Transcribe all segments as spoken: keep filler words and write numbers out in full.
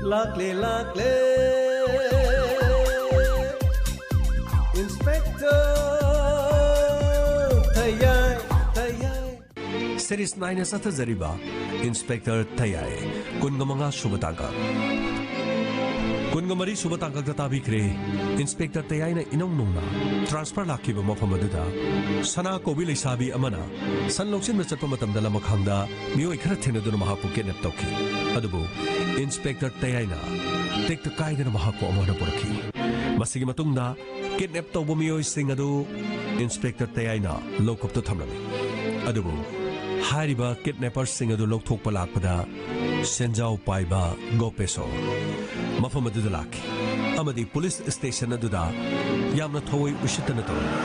ꯂꯥꯛꯂꯦ, ꯂꯥꯛꯂꯦ, Inspector ꯊꯌꯥꯏ, ꯊꯌꯥꯏ꯫ Series nine ꯆꯠꯊꯖꯔꯤꯕ Inspector ꯊꯌꯥꯏ, ꯀꯨꯟꯒ ꯃꯉꯥ ꯁꯨꯕ ꯇꯥꯡꯀꯛ꯫ ꯀꯨꯟꯒ ꯃꯔꯤ ꯁꯨꯕ ꯇꯥꯡꯀꯛꯇ ꯇꯥꯕꯤꯈ꯭ꯔꯦ, Inspector ꯊꯌꯥꯏꯅ ꯏꯅꯧ ꯅꯧꯅ transfer ꯂꯥꯛꯈꯤꯕ ꯃꯐꯝ ꯑꯗꯨꯗ ꯁꯅꯥ ꯀꯧꯕꯤ ꯂꯩꯁꯥꯕꯤ ꯑꯃꯅ ꯁꯟ ꯂꯧꯁꯤꯟꯕ ꯆꯠꯄ ꯃꯇꯝꯗ ꯂꯃꯈꯥꯡꯗ ꯃꯤꯑꯣꯏ ꯈꯔ ꯊꯦꯡꯅꯗꯨꯅ ꯃꯍꯥꯛꯄꯨ kidnap ꯇꯧꯈꯤ꯫ ꯑꯗꯨꯕꯨ Inspector ꯊꯌꯥꯏꯅ ꯇꯦꯛꯇ ꯀꯥꯏꯗꯅ ꯃꯍꯥꯛꯄꯨ ꯑꯃꯨꯛ ꯍꯟꯅ ꯄꯨꯔꯛꯈꯤ꯫ ꯃꯁꯤꯒꯤ ꯃꯇꯨꯡꯗ kidnap ꯇꯧꯕ ꯃꯤꯑꯣꯏꯁꯤꯡ ꯑꯗꯨ Inspector ꯊꯌꯥꯏꯅ ꯂꯣꯛꯀꯞꯇ ꯊꯝꯂꯝꯃꯤ꯫ ꯑꯗꯨꯕꯨ ꯍꯥꯏꯔꯤꯕ kidnapperꯁꯤꯡ ꯑꯗꯨ ꯂꯧꯊꯣꯛꯄ ꯂꯥꯛꯄꯗ ꯁꯦꯟꯖꯥꯎ ꯄꯥꯏꯕ ꯒꯣꯄꯦꯁꯣꯔ ꯃꯐꯝ ꯑꯗꯨꯗ ꯂꯥꯛꯈꯤ ꯑꯃꯗꯤ police station ꯑꯗꯨꯗ ꯌꯥꯝꯅ ꯊꯋꯥꯏ ꯎꯁꯤꯠꯇꯅ ꯇꯧꯔꯝꯃꯤ꯫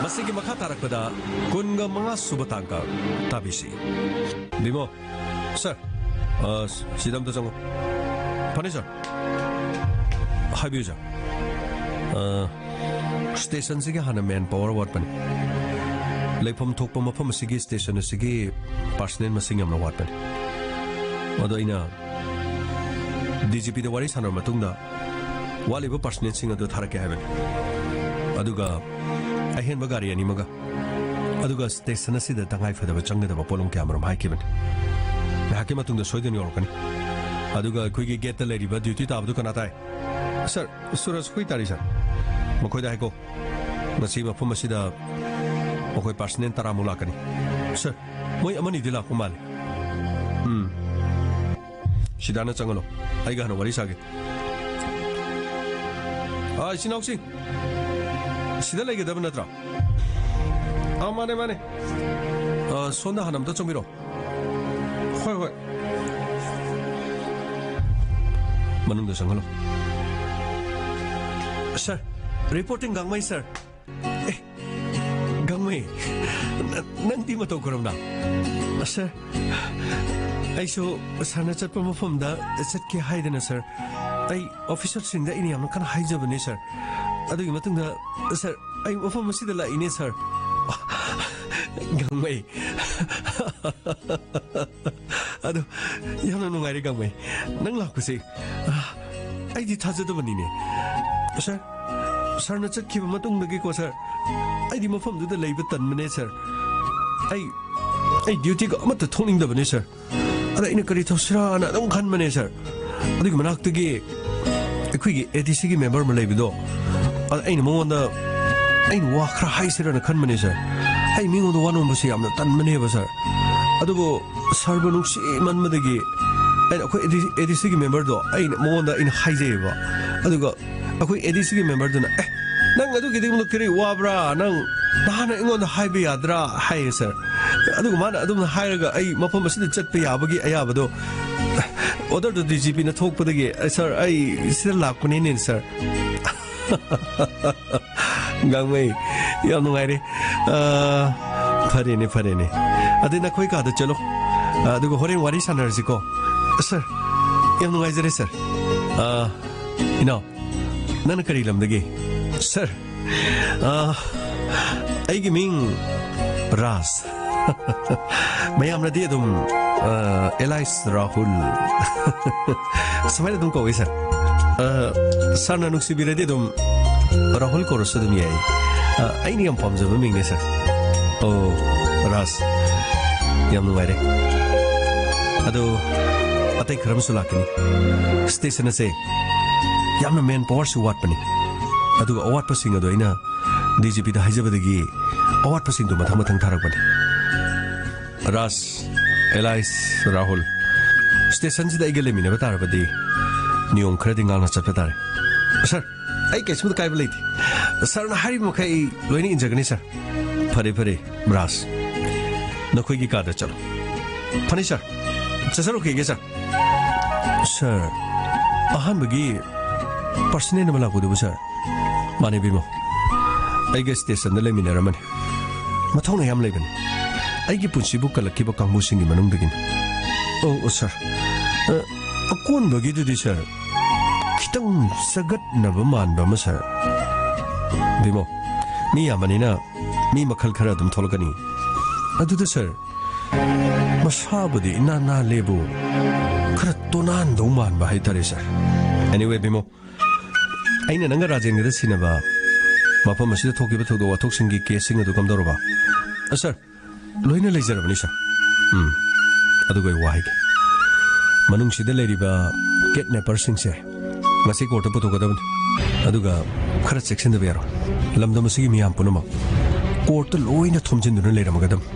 ꯃꯁꯤꯒꯤ ꯃꯈꯥ ꯇꯥꯔꯛꯄꯗ ꯀꯨꯟꯒ ꯃꯉꯥ ꯁꯨꯕ ꯇꯥꯡꯀꯛ ꯇꯥꯕꯤꯁꯤ꯫ ꯕꯤꯃꯣ, sir, ꯑ, ꯁꯤꯗ ꯑꯝꯇ ꯆꯪꯉꯣ꯫ ꯐꯅꯤ, sir꯫ ꯍꯥꯏꯕꯤꯌꯨ, sir꯫ ꯑ, stationꯁꯤꯒꯤ ꯍꯥꯟꯅ manpower ꯋꯥꯠꯄꯅꯤ꯫ ꯂꯩꯐꯝ ꯊꯣꯛꯄ ꯃꯐꯝ ꯑꯁꯤꯒꯤ station ꯑꯁꯤꯒꯤ personnel ꯃꯁꯤꯡ ꯌꯥꯝꯅ ꯋꯥꯠꯄꯅꯤ꯫ ꯑꯗꯣ ꯑꯩꯅ DGPꯗ ꯋꯥꯔꯤ ꯁꯥꯟꯅꯔꯕ ꯃꯇꯨꯡꯗ ꯋꯥꯠꯂꯤꯕ personnelꯁꯤꯡ ꯑꯗꯨ ꯊꯥꯔꯛꯀꯦ ꯍꯥꯏꯕꯅꯤ꯫ ꯑꯗꯨꯒ ꯑꯍꯦꯟꯕ ꯒꯥꯔꯤ ꯑꯅꯤ ꯑꯃꯒ, ꯑꯗꯨꯒ station ꯑꯁꯤꯗ ꯇꯉꯥꯏ ꯐꯗꯕ ꯆꯪꯒꯗꯕ ꯄꯣꯠꯂꯝ ꯀꯌꯥꯃꯔꯨꯝ ꯍꯥꯏꯈꯤꯕꯅꯤ꯫ ꯉꯥꯏꯍꯥꯛꯀꯤ ꯃꯇꯨꯡꯗ ꯁꯣꯏꯗꯅ ꯌꯧꯔꯛꯀꯅꯤ꯫ ꯑꯗꯨꯒ ꯑꯩꯈꯣꯏꯒꯤ gateꯇ ꯂꯩꯔꯤꯕ duty ꯇꯥꯕꯗꯨ ꯀꯅꯥ ꯇꯥꯏ? Sir, ꯁꯨꯔꯖ ꯍꯨꯏ ꯇꯥꯔꯤ, sir꯫ ꯃꯈꯣꯏꯗ ꯍꯥꯏꯀꯣ, ꯉꯁꯤ ꯃꯐꯝ ꯑꯁꯤꯗ ꯃꯈꯣꯏ personnel ꯇꯔꯥꯃꯨꯛ ꯂꯥꯛꯀꯅꯤ꯫ Sir, ꯃꯣꯏ ꯑꯃꯅꯤꯗꯤ ꯂꯥꯛꯄ ꯃꯥꯜꯂꯤ꯫ ꯎꯝ꯫ ꯁꯤꯗꯥꯅ ꯆꯪꯍꯜꯂꯣ꯫ ꯑꯩꯒ ꯍꯥꯟꯅ ꯋꯥꯔꯤ ꯁꯥꯒꯦ꯫ ꯑꯥ, ꯏꯆꯤꯟ ꯏꯅꯥꯎꯁꯤꯡ, ꯁꯤꯗ ꯂꯩꯒꯗꯕ ꯅꯠꯇ꯭ꯔꯣ? ꯑꯥ, ꯃꯥꯅꯦ, ꯃꯥꯅꯦ꯫ ꯑꯥ, ꯁꯣꯝꯗ ꯍꯥꯟꯅ ꯑꯝꯇ ꯆꯪꯕꯤꯔꯣ꯫ ꯍꯣꯏ, ꯍꯣꯏ꯫ ꯃꯅꯨꯡꯗ ꯆꯪꯍꯜꯂꯣ꯫ Sir, reporting ꯒꯥꯡꯃꯩ, sir꯫ ꯑꯦ, ꯒꯥꯡꯃꯩ, ꯅ-, ꯅꯪꯗꯤ ꯃꯇꯧ ꯀꯔꯝꯅ? Sir, ꯑꯩꯁꯨ sirꯅ ꯆꯠꯄ ꯃꯐꯝꯗ ꯆꯠꯀꯦ ꯍꯥꯏꯗꯅ, sir꯫ ꯑꯩ officerꯁꯤꯡꯗ ꯑꯩꯅ ꯌꯥꯝꯅ ꯀꯟꯅ ꯍꯥꯏꯖꯕꯅꯤ, sir꯫ ꯑꯗꯨꯒꯤ ꯃꯇꯨꯡꯗ, sir, ꯑꯩ ꯃꯐꯝ ꯑꯁꯤꯗ ꯂꯥꯛꯏꯅꯦ, sir꯫ ꯒꯥꯡꯃꯩ꯫ ꯑꯗꯣ, ꯌꯥꯝꯅ ꯅꯨꯡꯉꯥꯏꯔꯦ, ꯒꯥꯡꯃꯩ, ꯅꯪ ꯂꯥꯛꯄꯁꯦ꯫ ꯑ, ꯑꯩꯗꯤ ꯊꯥꯖꯗꯕꯅꯤꯅꯦ꯫ ꯁꯥꯔ, ꯁꯥꯔꯅ ꯆꯠꯈꯤꯕ ꯃꯇꯨꯡꯗꯒꯤꯀꯣ, ꯁꯥꯔ, ꯑꯩꯗꯤ ꯃꯐꯝꯗꯨꯗ ꯂꯩꯕ ꯇꯟꯕꯅꯦ, ꯁꯥꯔ꯫ ꯑꯩ, ꯑꯩ ꯗ꯭ꯌꯨꯇꯤꯒ ꯑꯃꯠꯇ ꯊꯣꯛꯅꯤꯡꯗꯕꯅꯦ, ꯁꯥꯔ꯫ ꯑꯗ ꯑꯩꯅ ꯀꯔꯤ ꯇꯧꯁꯤꯔꯥꯅ ꯑꯗꯨꯝ ꯈꯟꯕꯅꯦ, ꯁꯥꯔ꯫ ꯑꯗꯨꯒꯤ ꯃꯅꯥꯛꯇꯒꯤ ꯑꯩꯈꯣꯏꯒꯤ ADCꯒꯤ member ꯑꯃ ꯂꯩꯕꯗꯣ, ꯑꯗ ꯑꯩꯅ ꯃꯉꯣꯟꯗ, ꯑꯩꯅ ꯋꯥ ꯈꯔ ꯍꯥꯏꯁꯤꯔꯥꯅ ꯈꯟꯕꯅꯦ, ꯁꯥꯔ꯫ ꯑꯩ ꯃꯤꯉꯣꯟꯗ ꯋꯥ ꯅꯣꯝꯕꯁꯦ ꯌꯥꯝꯅ ꯇꯟꯕꯅꯦꯕ, ꯁꯥꯔ꯫ ꯑꯗꯨꯕꯨ ꯁꯥꯔꯕꯨ ꯅꯨꯡꯁꯤꯃꯟꯕꯗꯒꯤ ꯑꯩꯅ ꯑꯩꯈꯣꯏ ADCꯒꯤ memberꯗꯣ ꯑꯩꯅ ꯃꯉꯣꯟꯗ ꯑꯩꯅ ꯍꯥꯏꯖꯩꯌꯦꯕ꯫ ꯑꯗꯨꯒ ꯑꯩꯈꯣꯏ ADCꯒꯤ memberꯗꯨꯅ, "ꯑꯦ, ꯅꯪ ꯑꯗꯨꯒꯤꯗꯃꯛꯇ ꯀꯔꯤ ꯋꯥꯕ꯭ꯔꯥ? ꯅꯪ ꯅꯍꯥꯟꯅ ꯑꯩꯉꯣꯟꯗ ꯍꯥꯏꯕ ꯌꯥꯗ꯭ꯔꯥ?" ꯍꯥꯏꯌꯦ, ꯁꯥꯔ꯫ ꯑꯗꯨꯒ ꯃꯥꯅ ꯑꯗꯨꯝꯅ ꯍꯥꯏꯔꯒ ꯑꯩ ꯃꯐꯝ ꯑꯁꯤꯗ ꯆꯠꯄ ꯌꯥꯕꯒꯤ ꯑꯌꯥꯕꯗꯣ, orderꯗꯣ DGPꯅ ꯊꯣꯛꯄꯗꯒꯤ, "ꯁꯥꯔ, ꯑꯩ ꯁꯤꯗ ꯂꯥꯛꯄꯅꯤꯅꯦ, ꯁꯥꯔ꯫" ꯒꯥꯡꯃꯩ, ꯌꯥꯝ ꯅꯨꯡꯉꯥꯏꯔꯦ꯫ ꯑ, ꯐꯔꯦꯅꯦ, ꯐꯔꯦꯅꯦ꯫ ꯑꯗꯨ ꯅꯈꯣꯏ ꯀꯥꯗ ꯆꯠꯂꯣ꯫ ꯑ, ꯑꯗꯨꯒ ꯍꯣꯔꯦꯟ ꯋꯥꯔꯤ ꯁꯥꯟꯅꯔꯁꯤꯀꯣ꯫ ꯁꯥꯔ, ꯌꯥꯝ ꯅꯨꯡꯉꯥꯏꯖꯔꯦ, ꯁꯥꯔ꯫ ꯑ, ꯏꯅꯥꯎ, ꯅꯪꯅ ꯀꯔꯤ ꯂꯝꯗꯒꯤ? ꯁꯥꯔ, ꯑ, ꯑꯩꯒꯤ ꯃꯤꯡ ꯔꯥꯖ꯫ ꯃꯌꯥꯝꯅꯗꯤ ꯑꯗꯨꯝ, ꯑ, alias ꯔꯥꯍꯨꯜ ꯁꯨꯃꯥꯏꯅ ꯑꯗꯨꯝ ꯀꯧꯏ, ꯁꯥꯔ꯫ ꯑ, ꯁꯥꯔꯅ ꯅꯨꯡꯁꯤꯕꯤꯔꯗꯤ ꯑꯗꯨꯝ ꯔꯥꯍꯨꯜ ꯀꯧꯔꯁꯨ ꯑꯗꯨꯝ ꯌꯥꯏ꯫ ꯑ, ꯑꯩꯅ ꯌꯥꯝ ꯄꯥꯝꯖꯕ ꯃꯤꯡꯅꯦ, ꯁꯥꯔ꯫ ꯑꯣ, ꯔꯥꯖ, ꯌꯥꯝ ꯅꯨꯡꯉꯥꯏꯔꯦ꯫ ꯑꯗꯣ ꯑꯇꯩ ꯈꯔ ꯑꯃꯁꯨ ꯂꯥꯛꯀꯅꯤ꯫ Station ꯑꯁꯦ ꯌꯥꯝꯅ manpowerꯁꯨ ꯋꯥꯠꯄꯅꯤ꯫ ꯑꯗꯨꯒ ꯑꯋꯥꯠꯄꯁꯤꯡ ꯑꯗꯣ ꯑꯩꯅ DGPꯗ ꯍꯥꯏꯖꯕꯗꯒꯤ ꯑꯋꯥꯠꯄꯁꯤꯡꯗꯣ ꯃꯊꯪ ꯃꯊꯪ ꯊꯥꯔꯛꯄꯅꯤ꯫ ꯔꯥꯖ, alias ꯔꯥꯍꯨꯜ, stationꯁꯤꯗ ꯑꯩꯒ ꯂꯩꯃꯤꯟꯅꯕ ꯇꯥꯔꯕꯗꯤ ꯅꯤꯌꯣꯝ ꯈꯔꯗꯤ ꯉꯥꯛꯅ ꯆꯠꯄ ꯇꯥꯔꯦ꯫ ꯁꯥꯔ, ꯑꯩ ꯀꯩꯁꯨꯝꯇ ꯀꯥꯏꯕ ꯂꯩꯇꯦ꯫ ꯁꯥꯔꯅ ꯍꯥꯏꯔꯤꯕ ꯃꯈꯩ ꯑꯩ ꯂꯣꯏꯅ ꯏꯟꯖꯒꯅꯤ, ꯁꯥꯔ꯫ ꯐꯔꯦ, ꯐꯔꯦ, ꯔꯥꯖ, ꯅꯈꯣꯏꯒꯤ ꯀꯥꯗ ꯆꯠꯂꯣ꯫ ꯐꯅꯤ, ꯁꯥꯔ꯫ ꯆꯠꯆꯔꯨꯈꯤꯒꯦ, ꯁꯥꯔ꯫ ꯁꯥꯔ, ꯑꯍꯥꯟꯕꯒꯤ personal ꯑꯃ ꯂꯥꯛꯄꯗꯨꯕꯨ, ꯁꯥꯔ? ꯃꯥꯅꯦ, ꯕꯤꯃꯣ꯫ ꯑꯩꯒ stationꯗ ꯂꯩꯃꯤꯟꯅꯔꯝꯕꯅꯤ꯫ ꯃꯊꯧꯅ ꯌꯥꯝ ꯂꯩꯕꯅꯤ꯫ ꯑꯩꯒꯤ ꯄꯨꯟꯁꯤꯕꯨ ꯀꯜꯂꯛꯈꯤꯕ ꯀꯥꯡꯕꯨꯁꯤꯡꯒꯤ ꯃꯅꯨꯡꯗꯒꯤꯅꯤ꯫ ꯑꯣ, ꯑꯣ, ꯁꯥꯔ꯫ ꯑ, ꯑꯀꯣꯟꯕꯒꯤꯗꯨꯗꯤ, ꯁꯥꯔ, ꯈꯤꯇꯪ ꯆꯒꯠꯅꯕ ꯃꯥꯟꯕ ꯑꯃ, ꯁꯥꯔ꯫ ꯕꯤꯃꯣ, ꯃꯤ ꯌꯥꯝꯕꯅꯤꯅ ꯃꯤ ꯃꯈꯜ ꯈꯔ ꯑꯗꯨꯝ ꯊꯣꯛꯂꯛꯀꯅꯤ꯫ ꯑꯗꯨꯗ, ꯁꯥꯔ, ꯃꯁꯥꯕꯨꯗꯤ ꯏꯅꯥ ꯅꯥꯜꯂꯦꯕꯨ, ꯈꯔ ꯇꯣꯅꯥꯟꯗꯧ ꯃꯥꯟꯕ ꯍꯥꯏꯇꯥꯔꯦ, ꯁꯥꯔ꯫ Anyway, ꯕꯤꯃꯣ, ꯑꯩꯅ ꯅꯪꯒ ꯔꯥꯖꯦꯟꯒꯗ ꯁꯤꯟꯅꯕ ꯃꯐꯝ ꯑꯁꯤꯗ ꯊꯣꯛꯈꯤꯕ ꯊꯧꯗꯣꯛ ꯋꯥꯊꯣꯛꯁꯤꯡꯒꯤ ꯀꯦꯁꯁꯤꯡ ꯑꯗꯨ ꯀꯝꯗꯧꯔꯕ? ꯑ, ꯁꯥꯔ, ꯂꯣꯏꯅ ꯂꯩꯖꯔꯕꯅꯤ, ꯁꯥꯔ꯫ ꯎꯝ, ꯑꯗꯨꯒ ꯑꯩ ꯋꯥ ꯍꯥꯏꯒꯦ꯫ ꯃꯅꯨꯡꯁꯤꯗ ꯂꯩꯔꯤꯕ ꯀꯤꯗꯅꯦꯄꯔꯁꯤꯡꯁꯦ ꯉꯁꯤ ꯀꯣꯔꯠꯇ ꯄꯨꯊꯣꯛꯀꯗꯕꯅꯤ꯫ ꯑꯗꯨꯒ ꯈꯔ ꯆꯦꯛꯁꯤꯟꯗꯕ ꯌꯥꯔꯣꯏ꯫ ꯂꯝꯗꯝ ꯑꯁꯤꯒꯤ ꯃꯤꯌꯥꯝ ꯄꯨꯝꯅꯃꯛ ꯀꯣꯔꯠꯇ ꯂꯣꯏꯅ ꯊꯣꯝꯖꯤꯟꯗꯨꯅ ꯂꯩꯔꯝꯒꯗꯕꯅꯤ꯫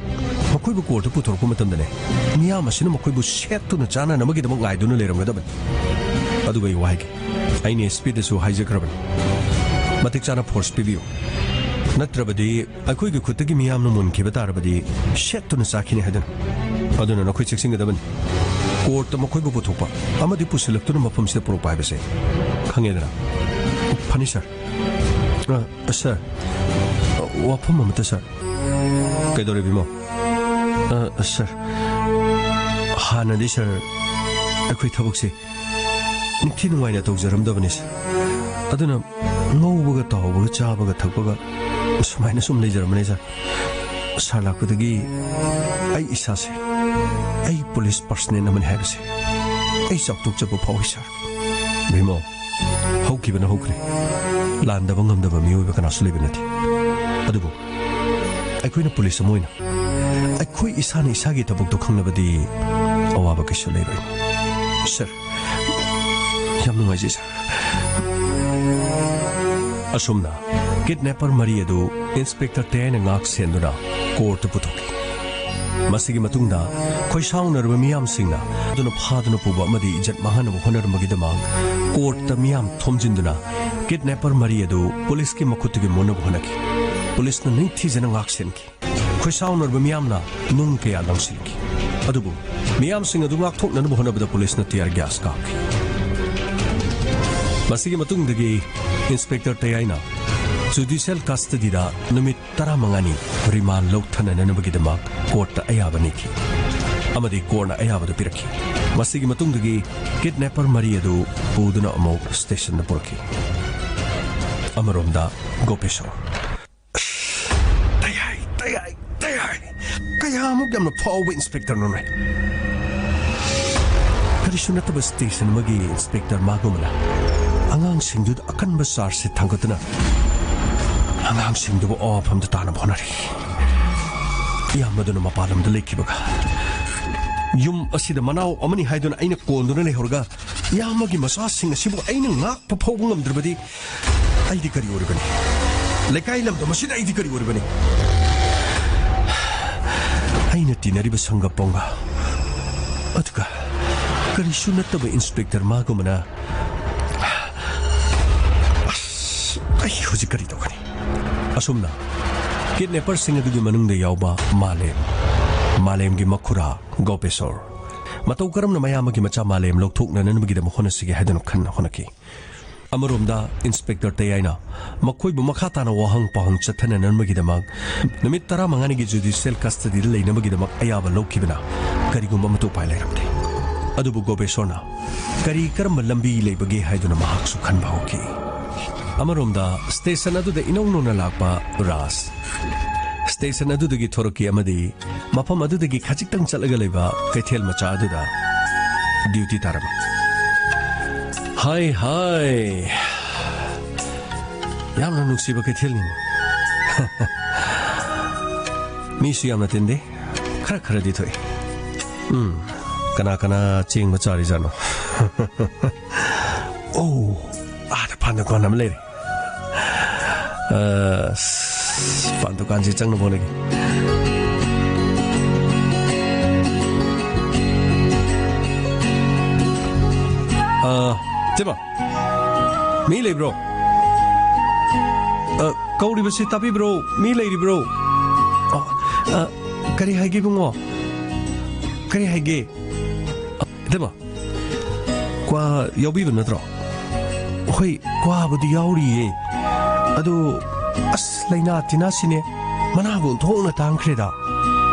ꯃꯈꯣꯏꯕꯨ ꯀꯣꯔꯠꯇ ꯄꯨꯊꯣꯔꯛꯄ ꯃꯇꯝꯗꯅꯦ, ꯃꯤꯌꯥꯝ ꯑꯁꯤꯅ ꯃꯈꯣꯏꯕꯨ ꯁꯦꯠꯇꯨꯅ ꯆꯥꯅꯅꯕꯒꯤꯗꯃꯛ ꯉꯥꯏꯗꯨꯅ ꯂꯩꯔꯝꯒꯗꯕꯅꯤ꯫ ꯑꯗꯨꯒ ꯑꯩ ꯋꯥ ꯍꯥꯏꯒꯦ, ꯑꯩꯅ ꯑꯦꯁ ꯄꯤꯗꯁꯨ ꯍꯥꯏꯖꯈ꯭ꯔꯕꯅꯤ, ꯃꯇꯤꯛ ꯆꯥꯅ ꯐꯣꯔꯁ ꯄꯤꯕꯤꯌꯨ, ꯅꯠꯇ꯭ꯔꯕꯗꯤ ꯑꯩꯈꯣꯏꯒꯤ ꯈꯨꯠꯇꯒꯤ ꯃꯤꯌꯥꯝꯅ ꯃꯨꯟꯈꯤꯕ ꯇꯥꯔꯕꯗꯤ ꯁꯦꯠꯇꯨꯅ ꯆꯥꯈꯤꯅꯤ ꯍꯥꯏꯗꯨꯅ꯫ ꯑꯗꯨꯅ ꯅꯈꯣꯏ ꯆꯦꯛꯁꯤꯟꯒꯗꯕꯅꯤ꯫ ꯀꯣꯔꯠꯇ ꯃꯈꯣꯏꯕꯨ ꯄꯨꯊꯣꯛꯄ ꯑꯃꯗꯤ ꯄꯨꯁꯤꯜꯂꯛꯇꯨꯅ ꯃꯐꯝꯁꯤꯗ ꯄꯨꯔꯛꯄ ꯍꯥꯏꯕꯁꯦ, ꯈꯪꯉꯦꯗꯅ? ꯐꯅꯤ, ꯁꯥꯔ꯫ ꯑ, ꯁꯥꯔ, ꯑ, ꯋꯥꯐꯝ ꯑꯃꯇ, ꯁꯥꯔ꯫ ꯀꯩꯗꯧꯔꯦ, ꯕꯤꯃꯣ? ꯑ, ꯁꯥꯔ, ꯍꯥꯟꯅꯗꯤ, ꯁꯥꯔ, ꯑꯩꯈꯣꯏ ꯊꯕꯛꯁꯦ ꯅꯤꯡꯊꯤ ꯅꯨꯡꯉꯥꯏꯅ ꯇꯧꯖꯔꯝꯗꯕꯅꯤ, ꯁꯥꯔ꯫ ꯑꯗꯨꯅ ꯉꯧꯕꯒ ꯇꯥꯎꯕꯒ ꯆꯥꯕꯒ ꯊꯛꯄꯒ ꯁꯨꯃꯥꯏꯅ ꯁꯨꯝ ꯂꯩꯖꯔꯝꯕꯅꯤ, ꯁꯥꯔ꯫ ꯁꯥꯔ ꯂꯥꯛꯄꯗꯒꯤ ꯑꯩ ꯏꯁꯥꯁꯦ, ꯑꯩ ꯄꯨꯂꯤꯁ ꯄꯔꯁꯅꯦꯜ ꯑꯃꯅꯤ ꯍꯥꯏꯕꯁꯦ ꯑꯩ ꯆꯥꯎꯊꯣꯛꯆꯕ ꯐꯥꯎꯏ, ꯁꯥꯔ꯫ ꯕꯤꯃꯣ, ꯍꯧꯈꯤꯕꯅ ꯍꯧꯈ꯭ꯔꯦ꯫ ꯂꯥꯟꯗꯕ ꯉꯝꯗꯕ ꯃꯤꯑꯣꯏꯕ ꯀꯅꯥꯁꯨ ꯂꯩꯕ ꯅꯠꯇꯦ꯫ ꯑꯗꯨꯕꯨ ꯑꯩꯈꯣꯏꯅ ꯄꯨꯂꯤꯁ ꯑꯃ ꯑꯣꯏꯅ ꯑꯩꯈꯣꯏ ꯏꯁꯥꯅ ꯏꯁꯥꯒꯤ ꯊꯕꯛꯇꯣ ꯈꯪꯂꯕꯗꯤ ꯑꯋꯥꯕ ꯀꯩꯁꯨ ꯂꯩꯔꯣꯏ꯫ ꯁꯥꯔ, ꯌꯥꯝ ꯅꯨꯡꯉꯥꯏꯖꯩ, ꯁꯥꯔ꯫ ꯑꯁꯨꯝꯅ ꯀꯤꯗꯅꯦꯄꯔ ꯃꯔꯤ ꯑꯗꯨ ꯏꯟꯁꯄꯦꯛꯇꯔ ꯇꯦꯌꯥꯏꯅ ꯉꯥꯛ ꯁꯦꯟꯗꯨꯅ ꯀꯣꯔꯠꯇ ꯄꯨꯊꯣꯛꯈꯤ꯫ ꯃꯁꯤꯒꯤ ꯃꯇꯨꯡꯗ ꯈꯣꯏꯁꯥꯎꯅꯔꯕ ꯃꯤꯌꯥꯝꯁꯤꯡꯅ ꯑꯗꯨꯅ ꯐꯥꯗꯨꯅ ꯄꯨꯕ ꯑꯃꯗꯤ ꯏꯖꯠ ꯃꯥꯡꯍꯟꯅꯕ ꯍꯣꯠꯅꯔꯝꯕꯒꯤꯗꯃꯛ ꯀꯣꯔꯠꯇ ꯃꯤꯌꯥꯝ ꯊꯣꯝꯖꯤꯟꯗꯨꯅ ꯀꯤꯗꯅꯦꯄꯔ ꯃꯔꯤ ꯑꯗꯨ ꯄꯨꯂꯤꯁꯀꯤ ꯃꯈꯨꯠꯇꯒꯤ ꯃꯨꯟꯅꯕ ꯍꯣꯠꯅꯈꯤ꯫ ꯄꯨꯂꯤꯁꯅ ꯅꯤꯡꯊꯤꯖꯅ ꯉꯥꯛ ꯁꯦꯟꯈꯤ꯫ ꯈꯣꯏꯁꯥꯎꯅꯔꯕ ꯃꯤꯌꯥꯝꯅ ꯅꯨꯡ ꯀꯌꯥ ꯂꯪꯁꯤꯜꯂꯛꯈꯤ꯫ ꯑꯗꯨꯕꯨ ꯃꯤꯌꯥꯝꯁꯤꯡ ꯑꯗꯨ ꯉꯥꯛꯊꯣꯛꯅꯅꯕ ꯍꯣꯠꯅꯕꯗ ꯄꯨꯂꯤꯁꯅ tear gas ꯀꯥꯞꯈꯤ꯫ ꯃꯁꯤꯒꯤ ꯃꯇꯨꯡꯗꯒꯤ ꯏꯟꯁꯄꯦꯛꯇꯔ ꯇꯌꯥꯏꯅ ꯖꯨꯗꯤꯁꯤꯌꯦꯜ ꯀꯁꯇꯗꯤꯗ ꯅꯨꯃꯤꯠ ꯇꯔꯥꯃꯉꯥꯅꯤ ꯔꯤꯃꯥꯟ ꯂꯧꯊꯅꯅꯕꯒꯤꯗꯃꯛ ꯀꯣꯔꯠꯇ ꯑꯌꯥꯕ ꯅꯤꯈꯤ ꯑꯃꯗꯤ ꯀꯣꯔꯠꯅ ꯑꯌꯥꯕꯗꯨ ꯄꯤꯔꯛꯈꯤ꯫ ꯃꯁꯤꯒꯤ ꯃꯇꯨꯡꯗꯒꯤ ꯀꯤꯗꯅꯦꯄꯔ ꯃꯔꯤ ꯑꯗꯨ ꯄꯨꯗꯨꯅ ꯑꯃꯨꯛ ꯁ꯭ꯇꯦꯁꯟꯗ ꯄꯨꯔꯛꯈꯤ꯫ ꯑꯃꯔꯣꯝꯗ ꯒꯣꯄꯦꯁꯣꯔ꯫ ꯇꯌꯥꯏ, ꯇꯌꯥꯏ, ꯇꯌꯥꯏ꯫ ꯀꯌꯥꯃꯨꯛ ꯌꯥꯝꯅ ꯐꯥꯎꯕ ꯏꯟꯁꯄꯦꯛꯇꯔꯅꯅꯦ꯫ ꯀꯔꯤꯁꯨ ꯅꯠꯇꯕ ꯁ꯭ꯇꯦꯁꯟ ꯑꯃꯒꯤ ꯏꯟꯁꯄꯦꯛꯇꯔ ꯃꯥꯒꯨꯝꯅ ꯑꯉꯥꯡꯁꯤꯡꯗꯨꯗ ꯑꯀꯟꯕ ꯆꯥꯔꯖꯁꯦ ꯊꯥꯡꯒꯠꯇꯨꯅ ꯑꯉꯥꯡꯁꯤꯡꯗꯨꯕꯨ ꯑꯋꯥꯐꯝꯗ ꯇꯥꯅꯕ ꯍꯣꯠꯅꯔꯤ꯫ ꯏꯌꯥꯝꯕꯗꯨꯅ ꯃꯄꯥꯟ ꯂꯝꯗ ꯂꯩꯈꯤꯕꯒ ꯌꯨꯝ ꯑꯁꯤꯗ ꯃꯅꯥꯎ ꯑꯃꯅꯤ ꯍꯥꯏꯗꯨꯅ ꯑꯩꯅ ꯀꯣꯟꯗꯨꯅ ꯂꯩꯍꯧꯔꯒ ꯏꯌꯥꯝꯕꯒꯤ ꯃꯆꯥꯁꯤꯡ ꯑꯁꯤꯕꯨ ꯑꯩꯅ ꯉꯥꯛꯄ ꯐꯥꯎꯕ ꯉꯝꯗ꯭ꯔꯕꯗꯤ ꯑꯩꯗꯤ ꯀꯔꯤ ꯑꯣꯏꯔꯕꯅꯤ? ꯂꯩꯀꯥꯏ ꯂꯝꯗꯝ ꯑꯁꯤꯗ ꯑꯩꯗꯤ ꯀꯔꯤ ꯑꯣꯏꯔꯕꯅꯤ? ꯑꯩꯅ ꯇꯤꯟꯅꯔꯤꯕ ꯁꯪꯒ ꯄꯣꯡꯒ ꯑꯗꯨꯒ ꯀꯔꯤꯁꯨ ꯅꯠꯇꯕ ꯏꯟꯁꯄꯦꯛꯇꯔ ꯃꯥꯒꯨꯝꯕꯅ ꯑꯁ, ꯑꯩ ꯍꯧꯖꯤꯛ ꯀꯔꯤ ꯇꯧꯒꯅꯤ? ꯑꯁꯨꯝꯅ ꯀꯤꯗꯅꯦꯄꯔꯁꯤꯡ ꯑꯗꯨꯒꯤ ꯃꯅꯨꯡꯗ ꯌꯥꯎꯕ ꯃꯥꯂꯦꯝ, ꯃꯥꯂꯦꯝꯒꯤ ꯃꯈꯨꯔꯥ ꯒꯣꯄꯦꯁꯣꯔ, ꯃꯇꯧ ꯀꯔꯝꯅ ꯃꯌꯥꯝꯕꯒꯤ ꯃꯆꯥ ꯃꯥꯂꯦꯝ ꯂꯧꯊꯣꯛꯅꯅꯕꯒꯤꯗꯃꯛ ꯍꯣꯠꯅꯁꯤꯒꯦ ꯍꯥꯏꯗꯨꯅ ꯈꯟꯅ ꯍꯣꯠꯅꯈꯤ꯫ ꯑꯃꯔꯣꯝꯗ ꯏꯟꯁꯄꯦꯛꯇꯔ ꯇꯌꯥꯏꯅ ꯃꯈꯣꯏꯕꯨ ꯃꯈꯥ ꯇꯥꯅ ꯋꯥꯍꯪ ꯄꯥꯎꯍꯪ ꯆꯠꯊꯅꯅꯕꯒꯤꯗꯃꯛ ꯅꯨꯃꯤꯠ ꯇꯔꯥꯃꯉꯥꯅꯤꯒꯤ ꯖꯨꯗꯤꯁꯤꯌꯦꯜ ꯀꯁꯇꯗꯤꯗ ꯂꯩꯅꯕꯒꯤꯗꯃꯛ ꯑꯌꯥꯕ ꯂꯧꯈꯤꯕꯅ ꯀꯔꯤꯒꯨꯝꯕ ꯑꯃꯠꯇ ꯎꯄꯥꯏ ꯂꯩꯔꯝꯗꯦ꯫ ꯑꯗꯨꯕꯨ ꯒꯣꯕꯦꯁꯣꯔꯅ ꯀꯔꯤ ꯀꯔꯝꯕ ꯂꯝꯕꯤ ꯂꯩꯕꯒꯦ ꯍꯥꯏꯗꯨꯅ ꯃꯍꯥꯛꯁꯨ ꯈꯟꯕ ꯍꯧꯈꯤ꯫ ꯑꯃꯔꯣꯝꯗ ꯁ꯭ꯇꯦꯁꯟ ꯑꯗꯨꯗ ꯏꯅꯧ ꯅꯧꯅ ꯂꯥꯛꯄ ꯔꯥꯖ ꯁ꯭ꯇꯦꯁꯟ ꯑꯗꯨꯗꯒꯤ ꯊꯣꯔꯛꯈꯤ ꯑꯃꯗꯤ ꯃꯐꯝ ꯑꯗꯨꯗꯒꯤ ꯈꯖꯤꯛꯇꯪ ꯆꯠꯂꯒ ꯂꯩꯕ ꯀꯩꯊꯦꯜ ꯃꯆꯥ ꯑꯗꯨꯗ ꯗ꯭ꯌꯨꯇꯤ ꯇꯥꯔꯝꯃꯤ꯫ ꯍꯥꯏ ꯍꯥꯏ, ꯌꯥꯝꯅ ꯅꯨꯡꯁꯤꯕ ꯀꯩꯊꯦꯜꯅꯤꯅꯦ꯫ ꯃꯤꯁꯨ ꯌꯥꯝꯅ ꯇꯤꯟꯗꯦ, ꯈꯔ ꯈꯔꯗꯤ ꯊꯣꯛꯏ꯫ ꯎꯝ, ꯀꯅꯥ ꯀꯅꯥ ꯆꯦꯡꯕ ꯆꯥꯔꯤꯖꯥꯠꯅꯣ? ꯑꯣ, ꯑꯥꯗ ꯄꯥꯟ ꯗꯨꯀꯥꯟ ꯑꯃ ꯂꯩꯔꯦ꯫ ꯑꯁ, ꯄꯥꯟ ꯗꯨꯀꯥꯟꯁꯤ ꯆꯪꯅꯕ ꯍꯣꯠꯅꯒꯦ꯫ ꯑ, ꯏꯇꯩꯃ, ꯃꯤ ꯂꯩꯕ꯭ꯔꯣ? ꯑ, ꯀꯧꯔꯤꯕꯁꯤ ꯇꯥꯕꯤꯕ꯭ꯔꯣ? ꯃꯤ ꯂꯩꯔꯤꯕ꯭ꯔꯣ? ꯑ, ꯑ, ꯀꯔꯤ ꯍꯥꯏꯒꯦ, ꯏꯕꯨꯡꯉꯣ? ꯀꯔꯤ ꯍꯥꯏꯒꯦ? ꯑ, ꯏꯇꯩꯃ, ꯀ꯭ꯋꯥ ꯌꯥꯎꯕꯤꯕ ꯅꯠꯇ꯭ꯔꯣ? ꯍꯣꯏ, ꯀ꯭ꯋꯥꯕꯨꯗꯤ ꯌꯥꯎꯔꯤꯌꯦ꯫ ꯑꯗꯨ, ꯑꯁ, ꯂꯥꯏꯅꯥ ꯇꯤꯟꯅꯥꯁꯤꯅꯦ, ꯃꯅꯥꯕꯨ ꯑꯣꯟꯊꯣꯛꯅ ꯇꯥꯡꯈ꯭ꯔꯦꯗ꯫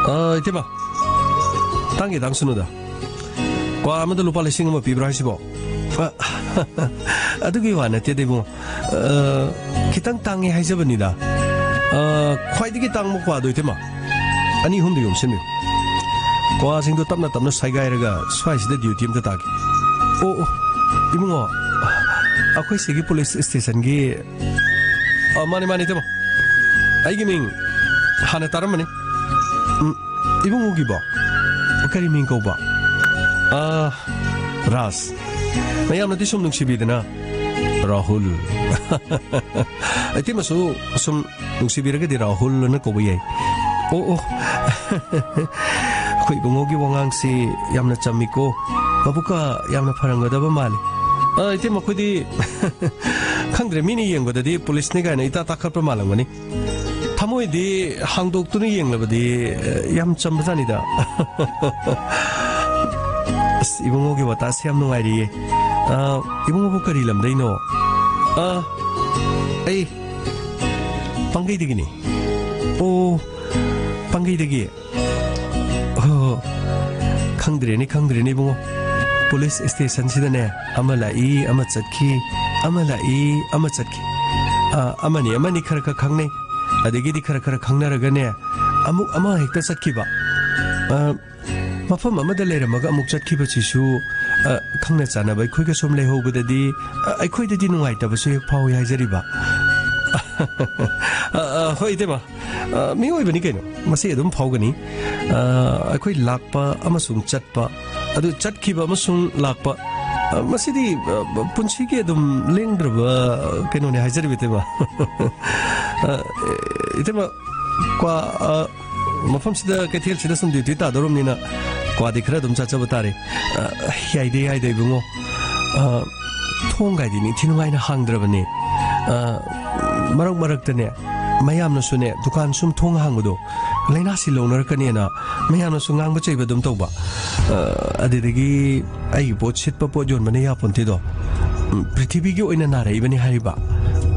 ꯑ, ꯏꯇꯩꯃ, ꯇꯥꯡꯒꯦ ꯇꯥꯡꯁꯅꯨꯗ꯫ ꯀ꯭ꯋꯥ ꯑꯃꯗ ꯂꯨꯄꯥ ꯂꯤꯁꯤꯡ ꯑꯃ ꯄꯤꯕ꯭ꯔꯥ ꯍꯥꯏꯁꯤꯕꯣ? ꯑ, ꯑꯗꯨꯒꯤ ꯋꯥ ꯅꯠꯇꯦꯗ, ꯏꯕꯨꯡꯉꯣ꯫ ꯑ, ꯈꯤꯇꯪ ꯇꯥꯡꯉꯦ ꯍꯥꯏꯖꯕꯅꯤꯗ꯫ ꯑ, ꯈ꯭ꯋꯥꯏꯗꯒꯤ ꯇꯥꯡꯕ ꯀ꯭ꯋꯥꯗꯣ, ꯏꯇꯩꯃ꯫ ꯑꯅꯤ ꯑꯍꯨꯝꯗꯤ ꯌꯣꯝꯁꯤꯟꯕꯤꯌꯨ꯫ ꯀ꯭ꯋꯥꯁꯤꯡꯗꯣ ꯇꯞꯅ ꯇꯞꯅ ꯁꯥꯏꯒꯥꯏꯔꯒ ꯁ꯭ꯋꯥꯏꯁꯤꯗ ꯗ꯭ꯌꯨꯇꯤ ꯑꯝꯇ ꯇꯥꯒꯦ꯫ ꯑꯣ, ꯑꯣ, ꯏꯕꯨꯡꯉꯣ, ꯑꯩꯈꯣꯏ ꯁꯤꯒꯤ ꯄꯨꯂꯤꯁ ꯁ꯭ꯇꯦꯁꯟꯒꯤ, ꯑ, ꯃꯥꯅꯦ, ꯃꯥꯅꯦ, ꯏꯇꯩꯃ꯫ ꯑꯩꯒꯤ ꯃꯤꯡ ꯍꯥꯟꯅ ꯇꯥꯔꯝꯃꯅꯤ꯫ ꯎꯝ, ꯏꯕꯨꯡꯉꯣꯒꯤꯕꯣ? ꯀꯔꯤ ꯃꯤꯡ ꯀꯧꯕ? ꯑ, ꯔꯥꯖ꯫ ꯃꯌꯥꯝꯅꯗꯤ ꯁꯨꯝ ꯅꯨꯡꯁꯤꯕꯤꯗꯅ ꯔꯥꯍꯨꯜ꯫ ꯏꯇꯩꯃꯁꯨ ꯁꯨꯝ ꯅꯨꯡꯁꯤꯕꯤꯔꯒꯗꯤ ꯔꯥꯍꯨꯜ ꯑꯅ ꯀꯧꯕ ꯌꯥꯏ꯫ ꯑꯣ, ꯑꯣ꯫ ꯑꯩꯈꯣꯏ ꯏꯕꯨꯡꯉꯣꯒꯤ ꯋꯥꯉꯥꯡꯁꯤ ꯌꯥꯝꯅ ꯆꯝꯃꯤꯀꯣ꯫ ꯃꯕꯨꯛꯀ ꯌꯥꯝꯅ ꯐꯔꯝꯒꯗꯕ ꯃꯥꯜꯂꯤ꯫ ꯑ, ꯏꯇꯩꯃ, ꯑꯩꯈꯣꯏꯗꯤ ꯈꯪꯗ꯭ꯔꯦ, ꯃꯤꯅ ꯌꯦꯡꯕꯗꯗꯤ ꯄꯨꯂꯤꯁꯅꯤ ꯀꯥꯏꯅ ꯏꯇꯥ ꯇꯥꯈꯠꯄ ꯃꯥꯜꯂꯝꯒꯅꯤ꯫ ꯊꯃꯣꯏꯗꯤ ꯍꯥꯡꯗꯣꯛꯇꯨꯅ ꯌꯦꯡꯂꯕꯗꯤ, ꯑ, ꯌꯥꯝ ꯆꯝꯕꯖꯥꯠꯅꯤꯗ꯫ ꯑꯁ, ꯏꯕꯨꯡꯉꯣꯒꯤ ꯋꯥꯇꯥꯁꯤ ꯌꯥꯝ ꯅꯨꯡꯉꯥꯏꯔꯤꯌꯦ꯫ ꯑ, ꯏꯕꯨꯡꯉꯣꯕꯨ ꯀꯔꯤ ꯂꯝꯗꯩꯅꯣ? ꯑ, ꯑꯩ ꯄꯥꯡꯒꯩꯗꯒꯤꯅꯤ꯫ ꯑꯣ, ꯄꯥꯡꯒꯩꯗꯒꯤ꯫ ꯑꯣ, ꯈꯪꯗ꯭ꯔꯦꯅꯦ, ꯈꯪꯗ꯭ꯔꯦꯅꯦ, ꯏꯕꯨꯡꯉꯣ꯫ ꯄꯨꯂꯤꯁ ꯁ꯭ꯇꯦꯁꯟꯁꯤꯗꯅꯦ, ꯑꯃ ꯂꯥꯛꯏ, ꯑꯃ ꯆꯠꯈꯤ, ꯑꯃ ꯂꯥꯛꯏ, ꯑꯃ ꯆꯠꯈꯤ꯫ ꯑ, ꯑꯃꯅꯤ, ꯑꯃꯅꯤ ꯈꯔ ꯈꯔ ꯈꯪꯅꯩ꯫ ꯑꯗꯒꯤꯗꯤ ꯈꯔ ꯈꯔ ꯈꯪꯅꯔꯒꯅꯦ, ꯑꯃꯨꯛ ꯑꯃ ꯍꯦꯛꯇ ꯆꯠꯈꯤꯕ꯫ ꯑ, ꯃꯐꯝ ꯑꯃꯗ ꯂꯩꯔꯝꯃꯒ ꯑꯃꯨꯛ ꯆꯠꯈꯤꯕꯁꯤꯁꯨ, ꯑ, ꯈꯪꯅ ꯆꯥꯟꯅꯕ ꯑꯩꯈꯣꯏꯒ ꯁꯨꯝ ꯂꯩꯍꯧꯕꯗꯗꯤ, ꯑ, ꯑꯩꯈꯣꯏꯗꯗꯤ ꯅꯨꯡꯉꯥꯏꯇꯕꯁꯨ ꯍꯦꯛ ꯐꯥꯎꯏ ꯍꯥꯏꯖꯔꯤꯕ꯫ ꯑ, ꯑ, ꯍꯣꯏ, ꯏꯇꯩꯃ꯫ ꯑ, ꯃꯤꯑꯣꯏꯕꯅꯤ ꯀꯩꯅꯣ, ꯃꯁꯤ ꯑꯗꯨꯝ ꯐꯥꯎꯒꯅꯤ꯫ ꯑ, ꯑꯩꯈꯣꯏ ꯂꯥꯛꯄ ꯑꯃꯁꯨꯡ ꯆꯠꯄ, ꯑꯗꯨ ꯆꯠꯈꯤꯕ ꯑꯃꯁꯨꯡ ꯂꯥꯛꯄ, ꯑ, ꯃꯁꯤꯗꯤ, ꯑ, ꯄꯨꯟꯁꯤꯒꯤ ꯑꯗꯨꯝ ꯂꯦꯡꯗ꯭ꯔꯕ ꯀꯩꯅꯣꯅꯦ ꯍꯥꯏꯖꯔꯤꯕ, ꯏꯇꯩꯃ꯫ ꯑ, ꯏꯇꯩꯃ, ꯀ꯭ꯋꯥ, ꯑ, ꯃꯐꯝꯁꯤꯗ, ꯀꯩꯊꯦꯜꯁꯤꯗ ꯁꯨꯝ ꯗ꯭ꯌꯨꯇꯤ ꯇꯥꯗꯧꯔꯕꯅꯤꯅ ꯀ꯭ꯋꯥꯗꯤ ꯈꯔ ꯑꯗꯨꯝ ꯆꯥꯖꯕ ꯇꯥꯔꯦ꯫ ꯑ, ꯌꯥꯏꯗ, ꯌꯥꯏꯗ, ꯏꯕꯨꯡꯉꯣ꯫ ꯑ, ꯊꯣꯡꯒꯥꯏꯗꯤ ꯅꯤꯡꯊꯤ ꯅꯨꯡꯉꯥꯏꯅ ꯍꯥꯡꯗ꯭ꯔꯕꯅꯦ꯫ ꯑ, ꯃꯔꯛ ꯃꯔꯛꯇꯅꯦ, ꯃꯌꯥꯝꯅꯁꯨꯅꯦ, ꯗꯨꯀꯥꯟ ꯁꯨꯝ ꯊꯣꯡ ꯍꯥꯡꯕꯗꯣ ꯂꯥꯏꯅꯥꯁꯤ ꯂꯧꯅꯔꯛꯀꯅꯦꯅ ꯃꯌꯥꯝꯅꯁꯨ ꯉꯥꯡꯕ ꯆꯩꯕ ꯑꯗꯨꯝ ꯇꯧꯕ꯫ ꯑ, ꯑꯗꯨꯗꯒꯤ ꯑꯩꯒꯤ ꯄꯣꯠ ꯁꯤꯠꯄ, ꯄꯣꯠ ꯌꯣꯟꯕꯅ ꯌꯥꯄꯣꯟꯇꯦꯗꯣ꯫ ꯎꯝ, ꯄ꯭ꯔꯤꯊꯤꯕꯤꯒꯤ ꯑꯣꯏꯅ ꯅꯥꯔꯛꯏꯕꯅꯤ ꯍꯥꯏꯔꯤꯕ꯫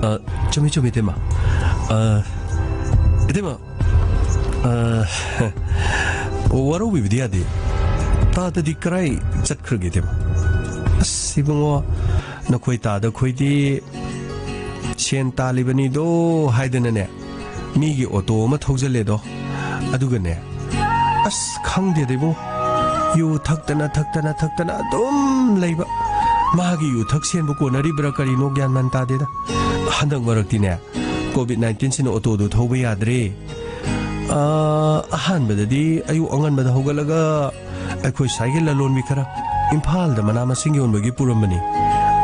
ꯑ, ꯆꯨꯝꯃꯤ, ꯆꯨꯝꯃꯤ, ꯏꯇꯩꯃ꯫ ꯑ, ꯏꯇꯩꯃ, ꯑ, ꯋꯥꯔꯧꯕꯤꯕꯗꯤ ꯌꯥꯗꯦ꯫ ꯇꯥꯗꯗꯤ ꯀꯔꯥꯏ ꯆꯠꯈ꯭ꯔꯒꯦ, ꯏꯇꯩꯃ? ꯑꯁ, ꯏꯕꯨꯡꯉꯣ, ꯅꯈꯣꯏ ꯇꯥꯗ ꯈꯣꯏꯗꯤ ꯁꯦꯟ ꯇꯥꯜꯂꯤꯕꯅꯤꯗꯣ ꯍꯥꯏꯗꯅꯅꯦ, ꯃꯤꯒꯤ ꯑꯣꯇꯣ ꯑꯃ ꯊꯧꯖꯜꯂꯦꯗꯣ, ꯑꯗꯨꯒꯅꯦ, ꯑꯁ, ꯈꯪꯗꯦꯗ ꯏꯕꯨꯡꯉꯣ, ꯌꯨ ꯊꯛꯇꯅ, ꯊꯛꯇꯅ, ꯊꯛꯇꯅ ꯑꯗꯨꯝ ꯂꯩꯕ꯫ ꯃꯥꯒꯤ ꯌꯨ ꯊꯛ ꯁꯦꯟꯕꯨ ꯀꯣꯟꯅꯔꯤꯕ꯭ꯔꯥ ꯀꯔꯤꯅꯣ ꯒ꯭ꯌꯥꯟ ꯃꯥꯟ ꯇꯥꯗꯦꯗ꯫ ꯍꯟꯗꯛ ꯃꯔꯛꯇꯤꯅꯦ, ꯀꯣꯚꯤꯗ ꯅꯥꯏꯟꯇꯤꯟꯁꯤꯅ ꯑꯣꯇꯣꯗꯨ ꯊꯧꯕ ꯌꯥꯗ꯭ꯔꯦ꯫ ꯑꯥ, ꯑꯍꯥꯟꯕꯗꯗꯤ ꯑꯌꯨꯛ ꯑꯉꯟꯕꯗ ꯍꯧꯒꯠꯂꯒ ꯑꯩꯈꯣꯏ ꯁ꯭ꯋꯥꯏꯒꯤ ꯂꯂꯣꯟꯕꯤ ꯈꯔ ꯏꯝꯐꯥꯜꯗ ꯃꯅꯥ ꯃꯁꯤꯡ ꯌꯣꯟꯕꯒꯤ ꯄꯨꯔꯝꯕꯅꯤ꯫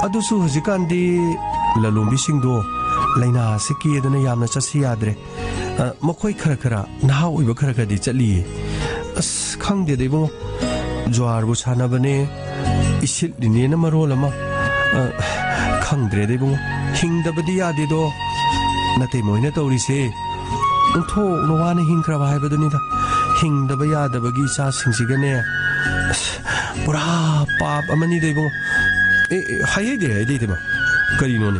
ꯑꯗꯨꯁꯨ ꯍꯧꯖꯤꯛꯀꯥꯟꯗꯤ ꯂꯂꯣꯟꯕꯤꯁꯤꯡꯗꯣ ꯂꯥꯏꯅꯥꯁꯤ ꯀꯤꯗꯅ ꯌꯥꯝꯅ ꯆꯠꯁꯤ ꯌꯥꯗ꯭ꯔꯦ꯫ ꯑ, ꯃꯈꯣꯏ ꯈꯔ ꯈꯔ, ꯅꯍꯥ ꯑꯣꯏꯕ ꯈꯔ ꯈꯔꯗꯤ ꯆꯠꯂꯤꯌꯦ꯫ ꯑꯁ, ꯈꯪꯗꯦꯗ ꯏꯕꯨꯡꯉꯣ, ꯖ꯭ꯋꯥꯔꯕꯨ ꯁꯥꯟꯅꯕꯅꯦ, ꯏꯁꯤꯠꯂꯤꯅꯦꯅ ꯃꯔꯣꯜ ꯑꯃ꯫ ꯑ, ꯈꯪꯗ꯭ꯔꯦꯗ ꯏꯕꯨꯡꯉꯣ, ꯍꯤꯡꯗꯕꯗꯤ ꯌꯥꯗꯦꯗꯣ꯫ ꯅꯇꯩꯃ ꯍꯣꯏꯅ ꯇꯧꯔꯤꯁꯦ ꯑꯣꯟꯊꯣꯛꯅ ꯋꯥꯅ ꯍꯤꯡꯈ꯭ꯔꯕ ꯍꯥꯏꯕꯗꯨꯅꯤꯗ꯫ ꯍꯤꯡꯗꯕ ꯌꯥꯗꯕꯒꯤ ꯏꯆꯥꯁꯤꯡꯁꯤꯒꯅꯦ, ꯑꯁ, ꯄꯨꯔꯥ ꯄꯥꯞ ꯑꯃꯅꯤꯗ ꯏꯕꯨꯡꯉꯣ꯫ ꯑꯦ, ꯑꯦ, ꯍꯥꯏꯍꯩꯗꯦ, ꯍꯥꯏꯍꯩꯗꯦ ꯏꯇꯩꯃ꯫ ꯀꯔꯤꯅꯣꯅꯦ?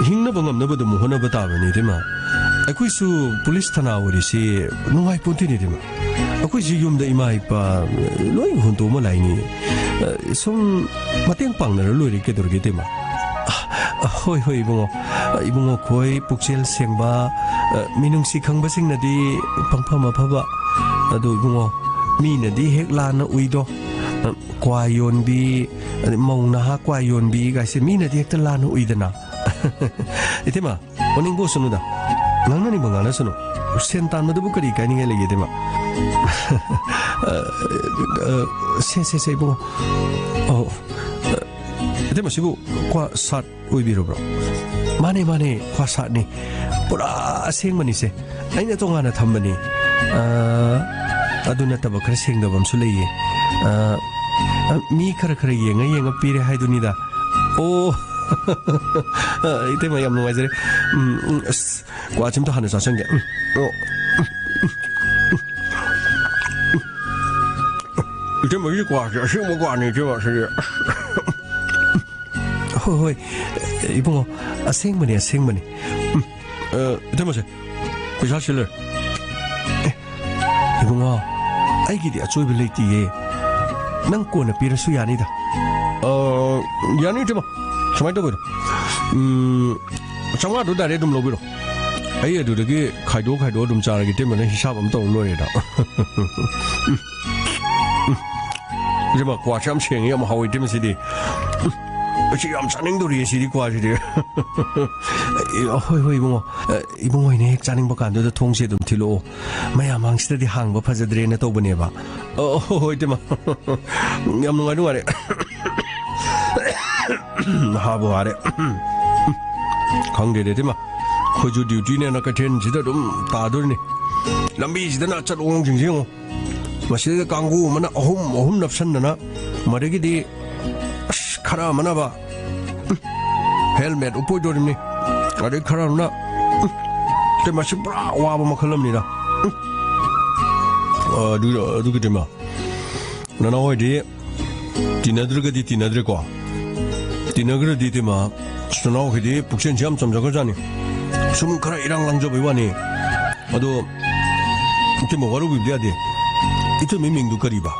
ꯍꯤꯡꯅꯕ ꯉꯝꯅꯕ ꯑꯗꯨꯝ ꯍꯣꯠꯅꯕ ꯇꯥꯕꯅꯤ ꯏꯇꯩꯃ꯫ ꯑꯩꯈꯣꯏꯁꯨ ꯄꯨꯂꯤꯁ ꯊꯥꯅꯥ ꯑꯣꯏꯔꯤꯁꯤ ꯅꯨꯡꯉꯥꯏ ꯄꯣꯟꯇꯦꯅꯦ ꯏꯇꯩꯃ꯫ ꯑꯩꯈꯣꯏꯁꯤ ꯌꯨꯝꯗ ꯏꯃꯥ ꯏꯄꯥ ꯂꯣꯏ ꯍꯨꯟꯇꯣꯛꯑꯃ ꯂꯥꯛꯏꯅꯤ꯫ ꯑ, ꯁꯨꯝ ꯃꯇꯦꯡ ꯄꯥꯡꯅꯔ ꯂꯣꯏꯔꯦ, ꯀꯩꯗꯧꯔꯒꯦ ꯏꯇꯩꯃ? ꯑ, ꯍꯣꯏ, ꯍꯣꯏ ꯏꯕꯨꯡꯉꯣ꯫ ꯑ, ꯏꯕꯨꯡꯉꯣ ꯈꯣꯏ ꯄꯨꯛꯆꯦꯜ ꯁꯦꯡꯕ, ꯑ, ꯃꯤꯅꯨꯡꯁꯤ ꯈꯪꯕꯁꯤꯡꯅꯗꯤ ꯄꯪꯐꯝ ꯑꯐꯕ꯫ ꯑꯗꯨ ꯏꯕꯨꯡꯉꯣ, ꯃꯤꯅꯗꯤ ꯍꯦꯛ ꯂꯥꯟꯅ ꯎꯏꯗꯣ꯫ ꯑ, ꯀ꯭ꯋꯥ ꯌꯣꯟꯕꯤ, ꯑꯗꯩ ꯃꯧ ꯅꯍꯥ ꯀ꯭ꯋꯥ ꯌꯣꯟꯕꯤ ꯀꯥꯏꯁꯦ ꯃꯤꯅꯗꯤ ꯍꯦꯛꯇ ꯂꯥꯟꯅ ꯎꯏꯗꯅ꯫ ꯏꯇꯩꯃ, ꯑꯣꯅꯤꯡꯕ ꯑꯣꯏꯁꯅꯨꯗ꯫ ꯉꯥꯡꯅꯅꯤꯡꯕ ꯉꯥꯡꯅꯁꯅꯨ꯫ ꯁꯦꯟ ꯇꯥꯟꯕꯗꯕꯨ ꯀꯔꯤ ꯀꯥꯏꯅꯤꯡꯉꯥꯏ ꯂꯩꯒꯦ, ꯏꯇꯩꯃ? ꯑ, ꯑ, ꯁꯦ, ꯁꯦ, ꯁꯦ, ꯏꯕꯨꯡꯉꯣ꯫ ꯑꯧ, ꯑ, ꯏꯇꯩꯃ, ꯁꯤꯕꯨ ꯀ꯭ꯋꯥ ꯁꯥꯠ ꯑꯣꯏꯕꯤꯔꯕ꯭ꯔꯣ? ꯃꯥꯅꯦ, ꯃꯥꯅꯦ, ꯀ꯭ꯋꯥ ꯁꯥꯠꯅꯤ꯫ ꯄꯨꯔꯥ ꯑꯁꯦꯡꯕꯅꯤꯁꯦ꯫ ꯑꯩꯅ ꯇꯣꯉꯥꯟꯅ ꯊꯝꯕꯅꯤ꯫ ꯑ, ꯑꯗꯨ ꯅꯠꯇꯕ ꯈꯔ ꯁꯦꯡꯗꯕ ꯑꯃꯁꯨ ꯂꯩꯌꯦ꯫ ꯑ, ꯑ, ꯃꯤ ꯈꯔ ꯈꯔ ꯌꯦꯡꯉ ꯌꯦꯡꯉ ꯄꯤꯔꯦ ꯍꯥꯏꯗꯨꯅꯤꯗ꯫ ꯑꯣ, ꯑ, ꯏꯇꯩꯃ, ꯌꯥꯝ ꯅꯨꯡꯉꯥꯏꯖꯔꯦ꯫ ꯎꯝ, ꯎꯝ, ꯑꯁ, ꯀ꯭ꯋꯥꯁꯤꯝꯇ ꯍꯥꯟꯅ ꯆꯥꯁꯟꯒꯦ꯫ ꯎꯝ, ꯑꯣ, ꯎꯝ, ꯎꯝ, ꯎꯝ꯫ ꯏꯇꯩꯃꯒꯤ ꯀ꯭ꯋꯥꯁꯦ ꯑꯁꯦꯡꯕ ꯀ꯭ꯋꯥꯅꯤ, ꯏꯇꯩꯃ, ꯁꯤꯗꯤ꯫ ꯍꯣꯏ, ꯍꯣꯏ, ꯏꯕꯨꯡꯉꯣ, ꯑꯁꯦꯡꯕꯅꯤ, ꯑꯁꯦꯡꯕꯅꯤ꯫ ꯎꯝ, ꯑ, ꯏꯇꯩꯃꯁꯦ, ꯄꯩꯁꯥ ꯁꯤ ꯂꯩꯔꯦ꯫ ꯑꯦ, ꯏꯕꯨꯡꯉꯣ, ꯑꯩꯒꯤꯗꯤ ꯑꯆꯣꯏꯕ ꯂꯩꯇꯤꯌꯦ꯫ ꯅꯪ ꯀꯣꯟꯅ ꯄꯤꯔꯁꯨ ꯌꯥꯅꯤꯗ꯫ ꯑ, ꯌꯥꯅꯤ, ꯏꯇꯩꯃ꯫ ꯁꯨꯃꯥꯏꯅ ꯇꯧꯕꯤꯔꯣ꯫ ꯎꯝ, ꯆꯥꯝꯃꯉꯥꯗꯣ direct ꯑꯗꯨꯝ ꯂꯧꯕꯤꯔꯣ꯫ ꯑꯩ ꯑꯗꯨꯗꯒꯤ ꯈꯥꯏꯗꯣꯛ ꯈꯥꯏꯗꯣꯛ ꯑꯗꯨꯝ ꯆꯥꯔꯒꯦ, ꯏꯇꯩꯃꯅ ꯍꯤꯁꯥꯞ ꯑꯃ ꯇꯧꯔ ꯂꯣꯏꯔꯦꯗ꯫ ꯏꯇꯩꯃ, ꯀ꯭ꯋꯥꯁꯦ ꯌꯥꯝ ꯁꯦꯡꯉꯤ, ꯌꯥꯝ ꯍꯥꯎꯋꯤ, ꯏꯇꯩꯃ, ꯁꯤꯗꯤ꯫ ꯑꯁꯤ ꯌꯥꯝ ꯆꯥꯅꯤꯡꯗꯣꯔꯤꯌꯦ, ꯁꯤꯗꯤ, ꯀ꯭ꯋꯥꯁꯤꯗꯤ꯫ ꯑꯦ, ꯍꯣꯏ, ꯍꯣꯏ, ꯏꯕꯨꯡꯉꯣ꯫ ꯑꯦ, ꯏꯕꯨꯡꯉꯣ ꯍꯣꯏꯅ ꯍꯦꯛ ꯆꯥꯅꯤꯡꯕ ꯀꯥꯟꯗꯨꯗ ꯊꯣꯡꯁꯦ ꯑꯗꯨꯝ ꯊꯤꯜꯂꯛꯑꯣ꯫ ꯃꯌꯥꯝ ꯃꯥꯡꯁꯤꯗꯗꯤ ꯍꯥꯡꯕ ꯐꯖꯗ꯭ꯔꯦꯅ ꯇꯧꯕꯅꯦꯕ꯫ ꯑꯣ, ꯍꯣꯏ, ꯍꯣꯏ, ꯏꯇꯩꯃ꯫ ꯌꯥꯝ ꯅꯨꯡꯉꯥꯏ, ꯅꯨꯡꯉꯥꯏꯔꯦ꯫ ꯍꯥꯕꯨ ꯍꯥꯔꯦ꯫ ꯈꯪꯗꯦꯗ, ꯏꯇꯩꯃ꯫ ꯑꯩꯈꯣꯏꯁꯨ ꯗ꯭ꯌꯨꯇꯤꯅꯦꯅ ꯀꯩꯊꯦꯜꯁꯤꯗ ꯑꯗꯨꯝ ꯇꯥꯗꯣꯔꯤꯅꯤ꯫ ꯂꯝꯕꯤꯁꯤꯗꯅ ꯆꯠꯂꯣꯡꯁꯤꯡꯁꯦ ꯌꯦꯡꯉꯣ꯫ ꯃꯁꯤꯗꯩꯗ ꯀꯥꯡꯕꯨ ꯑꯃꯅ ꯑꯍꯨꯝ, ꯑꯍꯨꯝ ꯅꯞꯁꯟꯗꯅ, ꯃꯗꯒꯤꯗꯤ ꯑꯁ, ꯈꯔ ꯑꯃꯅꯕ, ꯎꯝ, ꯍꯦꯜꯃꯦꯠ ꯎꯞꯄꯣꯏꯗꯣꯔꯤꯕꯅꯤ꯫ ꯑꯗꯩ ꯈꯔ ꯑꯃꯅ, ꯎꯝ, ꯁꯤ ꯃꯁꯤ ꯄꯨꯔꯥ ꯑꯋꯥꯕ ꯃꯈꯜ ꯑꯃꯅꯤꯗ꯫ ꯎꯝ꯫ ꯑ, ꯑꯗꯨ, ꯑꯗꯨꯒꯤ ꯇꯤꯃ, ꯅꯅꯥꯎ ꯍꯣꯏꯗꯤ ꯇꯤꯟꯅꯗ꯭ꯔꯒꯗꯤ ꯇꯤꯟꯅꯗ꯭ꯔꯦꯀꯣ꯫ ꯇꯤꯟꯅꯈ꯭ꯔꯗꯤ ꯇꯤꯃ, ꯑꯁ, ꯅꯅꯥꯎ ꯍꯣꯏꯗꯤ ꯄꯨꯛꯆꯦꯜꯁꯤ ꯌꯥꯝ ꯆꯝꯖꯈ꯭ꯔꯖꯥꯠꯅꯤ꯫ ꯁꯨꯝ ꯈꯔ ꯏꯔꯥꯡ ꯂꯥꯡꯖꯕꯩ ꯋꯥꯅꯤ꯫ ꯑꯗꯣ, ꯏꯇꯩꯃ ꯋꯥꯔꯧꯕꯤꯕꯗꯤ ꯌꯥꯗꯦ꯫ ꯏꯇꯩꯃ ꯃꯤꯡꯗꯨ ꯀꯔꯤꯕ?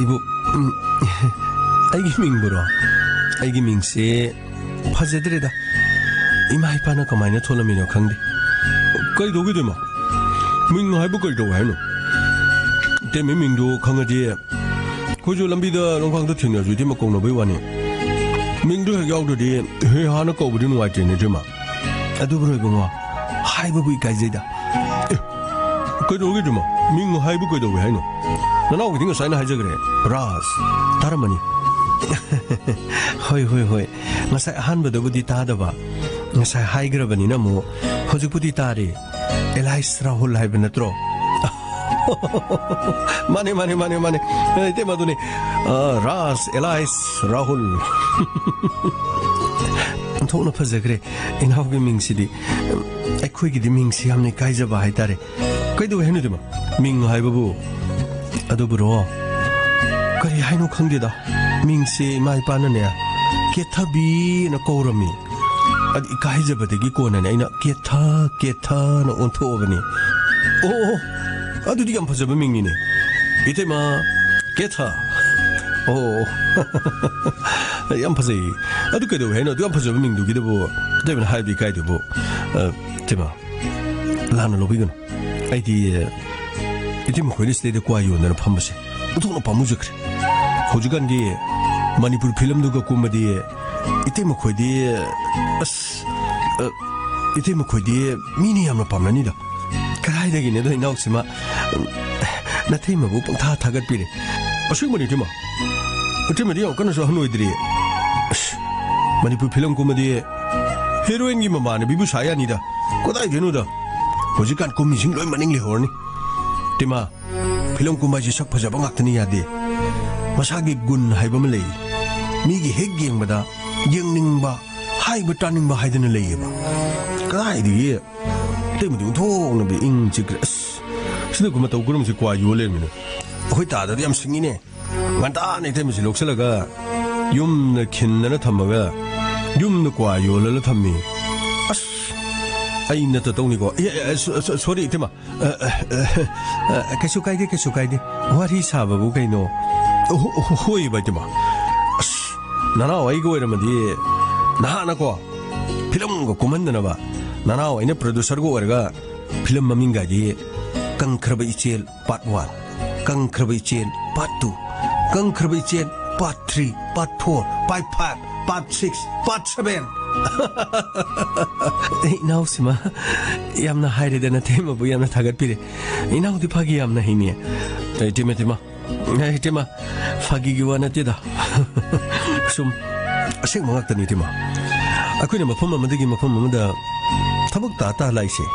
ꯏꯕꯨ, ꯎꯝ, ꯑꯩꯒꯤ ꯃꯤꯡꯕꯨꯔꯣ? ꯑꯩꯒꯤ ꯃꯤꯡꯁꯦ ꯐꯖꯗ꯭ꯔꯦꯗ꯫ ꯏꯃꯥ ꯏꯄꯥꯅ ꯀꯃꯥꯏꯅ ꯊꯣꯜꯂꯝꯃꯤꯅꯣ ꯈꯪꯗꯦ꯫ ꯀꯩꯗꯧꯒꯦ ꯏꯇꯩꯃ? ꯃꯤꯡ ꯍꯥꯏꯕꯨ ꯀꯩꯗꯧꯋꯦ ꯍꯥꯏꯅꯣ? ꯏꯇꯩꯃ ꯃꯤꯡꯗꯨ ꯈꯪꯉꯗꯤ ꯑꯩꯈꯣꯏꯁꯨ ꯂꯝꯕꯤꯗ ꯂꯝꯈꯥꯡꯗ ꯊꯦꯡꯅꯔꯁꯨ ꯏꯇꯩꯃ ꯀꯧꯅꯕꯩ ꯋꯥꯅꯤ꯫ ꯃꯤꯡꯗꯨ ꯍꯦꯛ ꯌꯥꯎꯗ꯭ꯔꯗꯤ ꯍꯦ ꯍꯥꯅ ꯀꯧꯕꯗꯤ ꯅꯨꯡꯉꯥꯏꯇꯦꯅꯦ ꯏꯇꯩꯃ꯫ ꯑꯗꯨꯕꯨꯔꯣ ꯏꯕꯨꯡꯉꯣ, ꯍꯥꯏꯕꯕꯨ ꯏꯀꯥꯏꯖꯩꯗ꯫ ꯑꯦ, ꯀꯩꯗꯧꯔꯒꯦ ꯏꯇꯩꯃ? ꯃꯤꯡ ꯍꯥꯏꯕꯨ ꯀꯩꯗꯧꯋꯦ ꯍꯥꯏꯅꯣ? ꯅꯅꯥꯎꯒꯤꯗꯤ ꯉꯁꯥꯏꯅ ꯍꯥꯏꯖꯈ꯭ꯔꯦ, ꯔꯥꯖ꯫ ꯇꯥꯔꯝꯃꯅꯤ꯫ ꯍꯣꯏ, ꯍꯣꯏ, ꯍꯣꯏ꯫ ꯉꯁꯥꯏ ꯑꯍꯥꯟꯕꯗꯕꯨꯗꯤ ꯇꯥꯗꯕ꯫ ꯉꯁꯥꯏ ꯍꯥꯏꯈ꯭ꯔꯕꯅꯤꯅ ꯑꯃꯨꯛ ꯍꯧꯖꯤꯛꯄꯨꯗꯤ ꯇꯥꯔꯦ꯫ ꯑꯦꯂꯥꯏꯁ ꯔꯥꯍꯨꯜ ꯍꯥꯏꯕ ꯅꯠꯇ꯭ꯔꯣ? ꯃꯥꯅꯦ, ꯃꯥꯅꯦ, ꯃꯥꯅꯦ, ꯃꯥꯅꯦ꯫ ꯑꯦ, ꯏꯇꯩꯃ, ꯑꯗꯨꯅꯦ꯫ ꯑ, ꯔꯥꯖ, ꯑꯦꯂꯥꯏꯁ, ꯔꯥꯍꯨꯜ꯫ ꯑꯣꯟꯊꯣꯛꯅ ꯐꯖꯈ꯭ꯔꯦ ꯏꯅꯥꯎꯒꯤ ꯃꯤꯡꯁꯤꯗꯤ꯫ ꯑꯩꯈꯣꯏꯒꯤꯗꯤ ꯃꯤꯡꯁꯤ ꯌꯥꯝꯅ ꯏꯀꯥꯏꯖꯕ ꯍꯥꯏꯇꯥꯔꯦ꯫ ꯀꯩꯗꯧꯋꯦ ꯍꯥꯏꯅꯣ ꯏꯇꯩꯃ? ꯃꯤꯡ ꯍꯥꯏꯕꯕꯨ? ꯑꯗꯨꯕꯨꯔꯣ? ꯀꯔꯤ ꯍꯥꯏꯅꯣ ꯈꯪꯗꯦꯗ꯫ ꯃꯤꯡꯁꯤ ꯏꯃꯥ ꯏꯄꯥꯅꯅꯦ, ꯀꯦꯊꯕꯤꯅ ꯀꯧꯔꯝꯃꯤ꯫ ꯑꯗꯨ ꯏꯀꯥꯏꯖꯕꯗꯒꯤ ꯀꯣꯟꯅꯅꯦ ꯑꯩꯅ ꯀꯦꯊ, ꯀꯦꯊꯅ ꯑꯣꯟꯊꯣꯛꯑꯕꯅꯤ꯫ ꯑꯣ, ꯑꯣ, ꯑꯗꯨꯗꯤ ꯌꯥꯝ ꯐꯖꯕ ꯃꯤꯡꯅꯤꯅꯦ꯫ ꯏꯇꯩꯃ, ꯀꯦꯊ꯫ ꯑꯣ, ꯌꯥꯝ ꯐꯖꯩ꯫ ꯑꯗꯨ ꯀꯩꯗꯧꯋꯦ ꯍꯥꯏꯅꯣ? ꯑꯗꯨ ꯌꯥꯝ ꯐꯖꯕ ꯃꯤꯡꯗꯨꯒꯤꯗꯕꯨ ꯏꯇꯩꯃꯅ ꯍꯥꯏꯕꯗꯤ ꯏꯀꯥꯏꯗꯨꯕꯨ꯫ ꯑ, ꯏꯇꯩꯃ, ꯂꯥꯟꯅ ꯂꯧꯕꯤꯒꯅꯨ꯫ ꯑꯩꯗꯤ, ꯑ, ꯏꯇꯩꯃ ꯈꯣꯏꯅ ꯁꯤꯗꯩꯗ ꯀ꯭ꯋꯥ ꯌꯣꯟꯗꯅ ꯐꯝꯕꯁꯦ ꯑꯣꯟꯊꯣꯛꯅ ꯄꯥꯝꯃꯨꯖꯈ꯭ꯔꯦ꯫ ꯍꯧꯖꯤꯛꯀꯥꯟꯒꯤ ꯃꯅꯤꯄꯨꯔ ꯐꯤꯂꯝꯗꯨꯒ ꯀꯨꯝꯃꯗꯤ ꯏꯇꯩꯃ ꯈꯣꯏꯗꯤ, ꯑꯁ, ꯑ, ꯏꯇꯩꯃ ꯈꯣꯏꯗꯤ ꯃꯤꯅ ꯌꯥꯝꯅ ꯄꯥꯝꯅꯅꯤꯗ꯫ ꯀꯗꯥꯏꯗꯒꯤꯅꯣꯗ ꯏꯅꯥꯎꯁꯤꯃ, ꯅꯊꯩꯃꯕꯨ ꯄꯪꯊꯥ ꯊꯥꯒꯠꯄꯤꯔꯦ꯫ ꯑꯁꯦꯡꯕꯅꯤ ꯏꯇꯩꯃ꯫ ꯏꯇꯩꯃꯗꯤ ꯌꯥꯝ ꯀꯟꯅꯁꯨ ꯑꯍꯟ ꯑꯣꯏꯗ꯭ꯔꯤ꯫ ꯑꯁ, ꯃꯅꯤꯄꯨꯔ ꯐꯤꯂꯝ ꯀꯨꯝꯃꯗꯤ ꯍꯦꯔꯣꯏꯟꯒꯤ ꯃꯃꯥꯟꯅꯕꯤꯕꯨ ꯁꯥ ꯌꯥꯅꯤꯗ꯫ ꯀꯗꯥꯏꯗꯩꯅꯣꯗ? ꯍꯧꯖꯤꯛꯀꯥꯟ ꯀꯨꯝꯃꯤꯁꯤꯡ ꯂꯣꯏ ꯃꯅꯤꯡ ꯂꯩꯍꯧꯔꯅꯤ꯫ ꯏꯇꯩꯃ, ꯐꯤꯂꯝ ꯀꯨꯝꯕ ꯍꯥꯏꯁꯦ ꯁꯛ ꯐꯖꯕ ꯉꯥꯛꯇꯅ ꯌꯥꯗꯦ꯫ ꯃꯁꯥꯒꯤ ꯒꯨꯟ ꯍꯥꯏꯕ ꯑꯃ ꯂꯩ꯫ ꯃꯤꯒꯤ ꯍꯦꯛ ꯌꯦꯡꯕꯗ ꯌꯦꯡꯅꯤꯡꯕ, ꯍꯥꯏꯕ ꯇꯥꯅꯤꯡꯕ ꯍꯥꯏꯗꯅ ꯂꯩꯌꯦꯕ꯫ ꯀꯗꯥꯏꯗꯒꯤ ꯏꯇꯩꯃꯗꯤ ꯑꯣꯟꯊꯣꯛꯅꯕ ꯏꯪ ꯆꯤꯛꯈ꯭ꯔꯦ꯫ ꯑꯁ, ꯁꯤꯗ ꯃꯇꯧ ꯀꯔꯝꯕꯁꯤ ꯀ꯭ꯋꯥ ꯌꯣꯜ ꯂꯩꯔꯝꯃꯤꯅꯣ? ꯑꯩꯈꯣꯏ ꯇꯥꯗꯗꯤ ꯌꯥꯝ ꯁꯤꯡꯉꯤꯅꯦ꯫ ꯉꯟꯇꯥꯅ ꯏꯇꯩꯃꯁꯤ ꯂꯧꯁꯤꯜꯂꯒ ꯌꯨꯝꯗ ꯈꯤꯟꯗꯅ ꯊꯝꯃꯒ ꯌꯨꯝꯗ ꯀ꯭ꯋꯥ ꯌꯣꯜꯂꯒ ꯊꯝꯃꯤ꯫ ꯑꯁ, ꯑꯩ ꯅꯠꯇ ꯇꯧꯅꯤꯀꯣ꯫ ꯑꯦ, ꯑꯦ, ꯑꯦ, ꯁꯣ-, ꯁꯣ-, ꯁꯣꯔꯤ ꯏꯇꯩꯃ꯫ ꯑ, ꯑ, ꯑ, ꯑ, ꯀꯩꯁꯨ ꯀꯥꯏꯗꯦ, ꯀꯩꯁꯨ ꯀꯥꯏꯗꯦ꯫ ꯋꯥꯔꯤ ꯁꯥꯕꯕꯨ ꯀꯩꯅꯣ? ꯍꯣ-, ꯍꯣ-, ꯍꯣꯏ, ꯏꯕꯥꯏꯇꯃ꯫ ꯑꯁ, ꯅꯅꯥꯎ ꯑꯩꯒ ꯑꯣꯏꯔꯝꯃꯗꯤ ꯅꯍꯥꯟꯅꯀꯣ, ꯐꯤꯂꯝꯒ ꯀꯨꯝꯍꯟꯗꯅꯕ, ꯅꯅꯥꯎ ꯑꯩꯅ producerꯒ ꯑꯣꯏꯔꯒ ꯐꯤꯂꯝ ꯃꯃꯤꯡꯒꯗꯤ ꯀꯪꯈ꯭ꯔꯕ ꯏꯆꯦꯜ part one, ꯀꯪꯈ꯭ꯔꯕ ꯏꯆꯦꯜ part two, ꯀꯪꯈ꯭ꯔꯕ ꯏꯆꯦꯜ part three, part four, part five, part six, part seven꯫ ꯏꯅꯥꯎꯁꯤꯃ ꯌꯥꯝꯅ ꯍꯥꯏꯔꯦꯗ, ꯅꯇꯩꯃꯕꯨ ꯌꯥꯝꯅ ꯊꯥꯒꯠꯄꯤꯔꯦ꯫ ꯏꯅꯥꯎꯗꯤ ꯐꯥꯒꯤ ꯌꯥꯝꯅ ꯍꯩꯅꯦ꯫ ꯑꯦ, ꯏꯇꯩꯃ, ꯏꯇꯩꯃ꯫ ꯑꯦ, ꯏꯇꯩꯃ, ꯐꯥꯒꯤꯒꯤ ꯋꯥ ꯅꯠꯇꯦꯗ꯫ ꯁꯨꯝ ꯑꯁꯦꯡꯕ ꯉꯥꯛꯇꯅꯤ, ꯏꯇꯩꯃ꯫ ꯑꯩꯈꯣꯏꯅ ꯃꯐꯝ ꯑꯃꯗꯒꯤ ꯃꯐꯝ ꯑꯃꯗ ꯊꯕꯛ ꯇꯥ ꯇꯥ ꯂꯥꯛꯏꯁꯦ,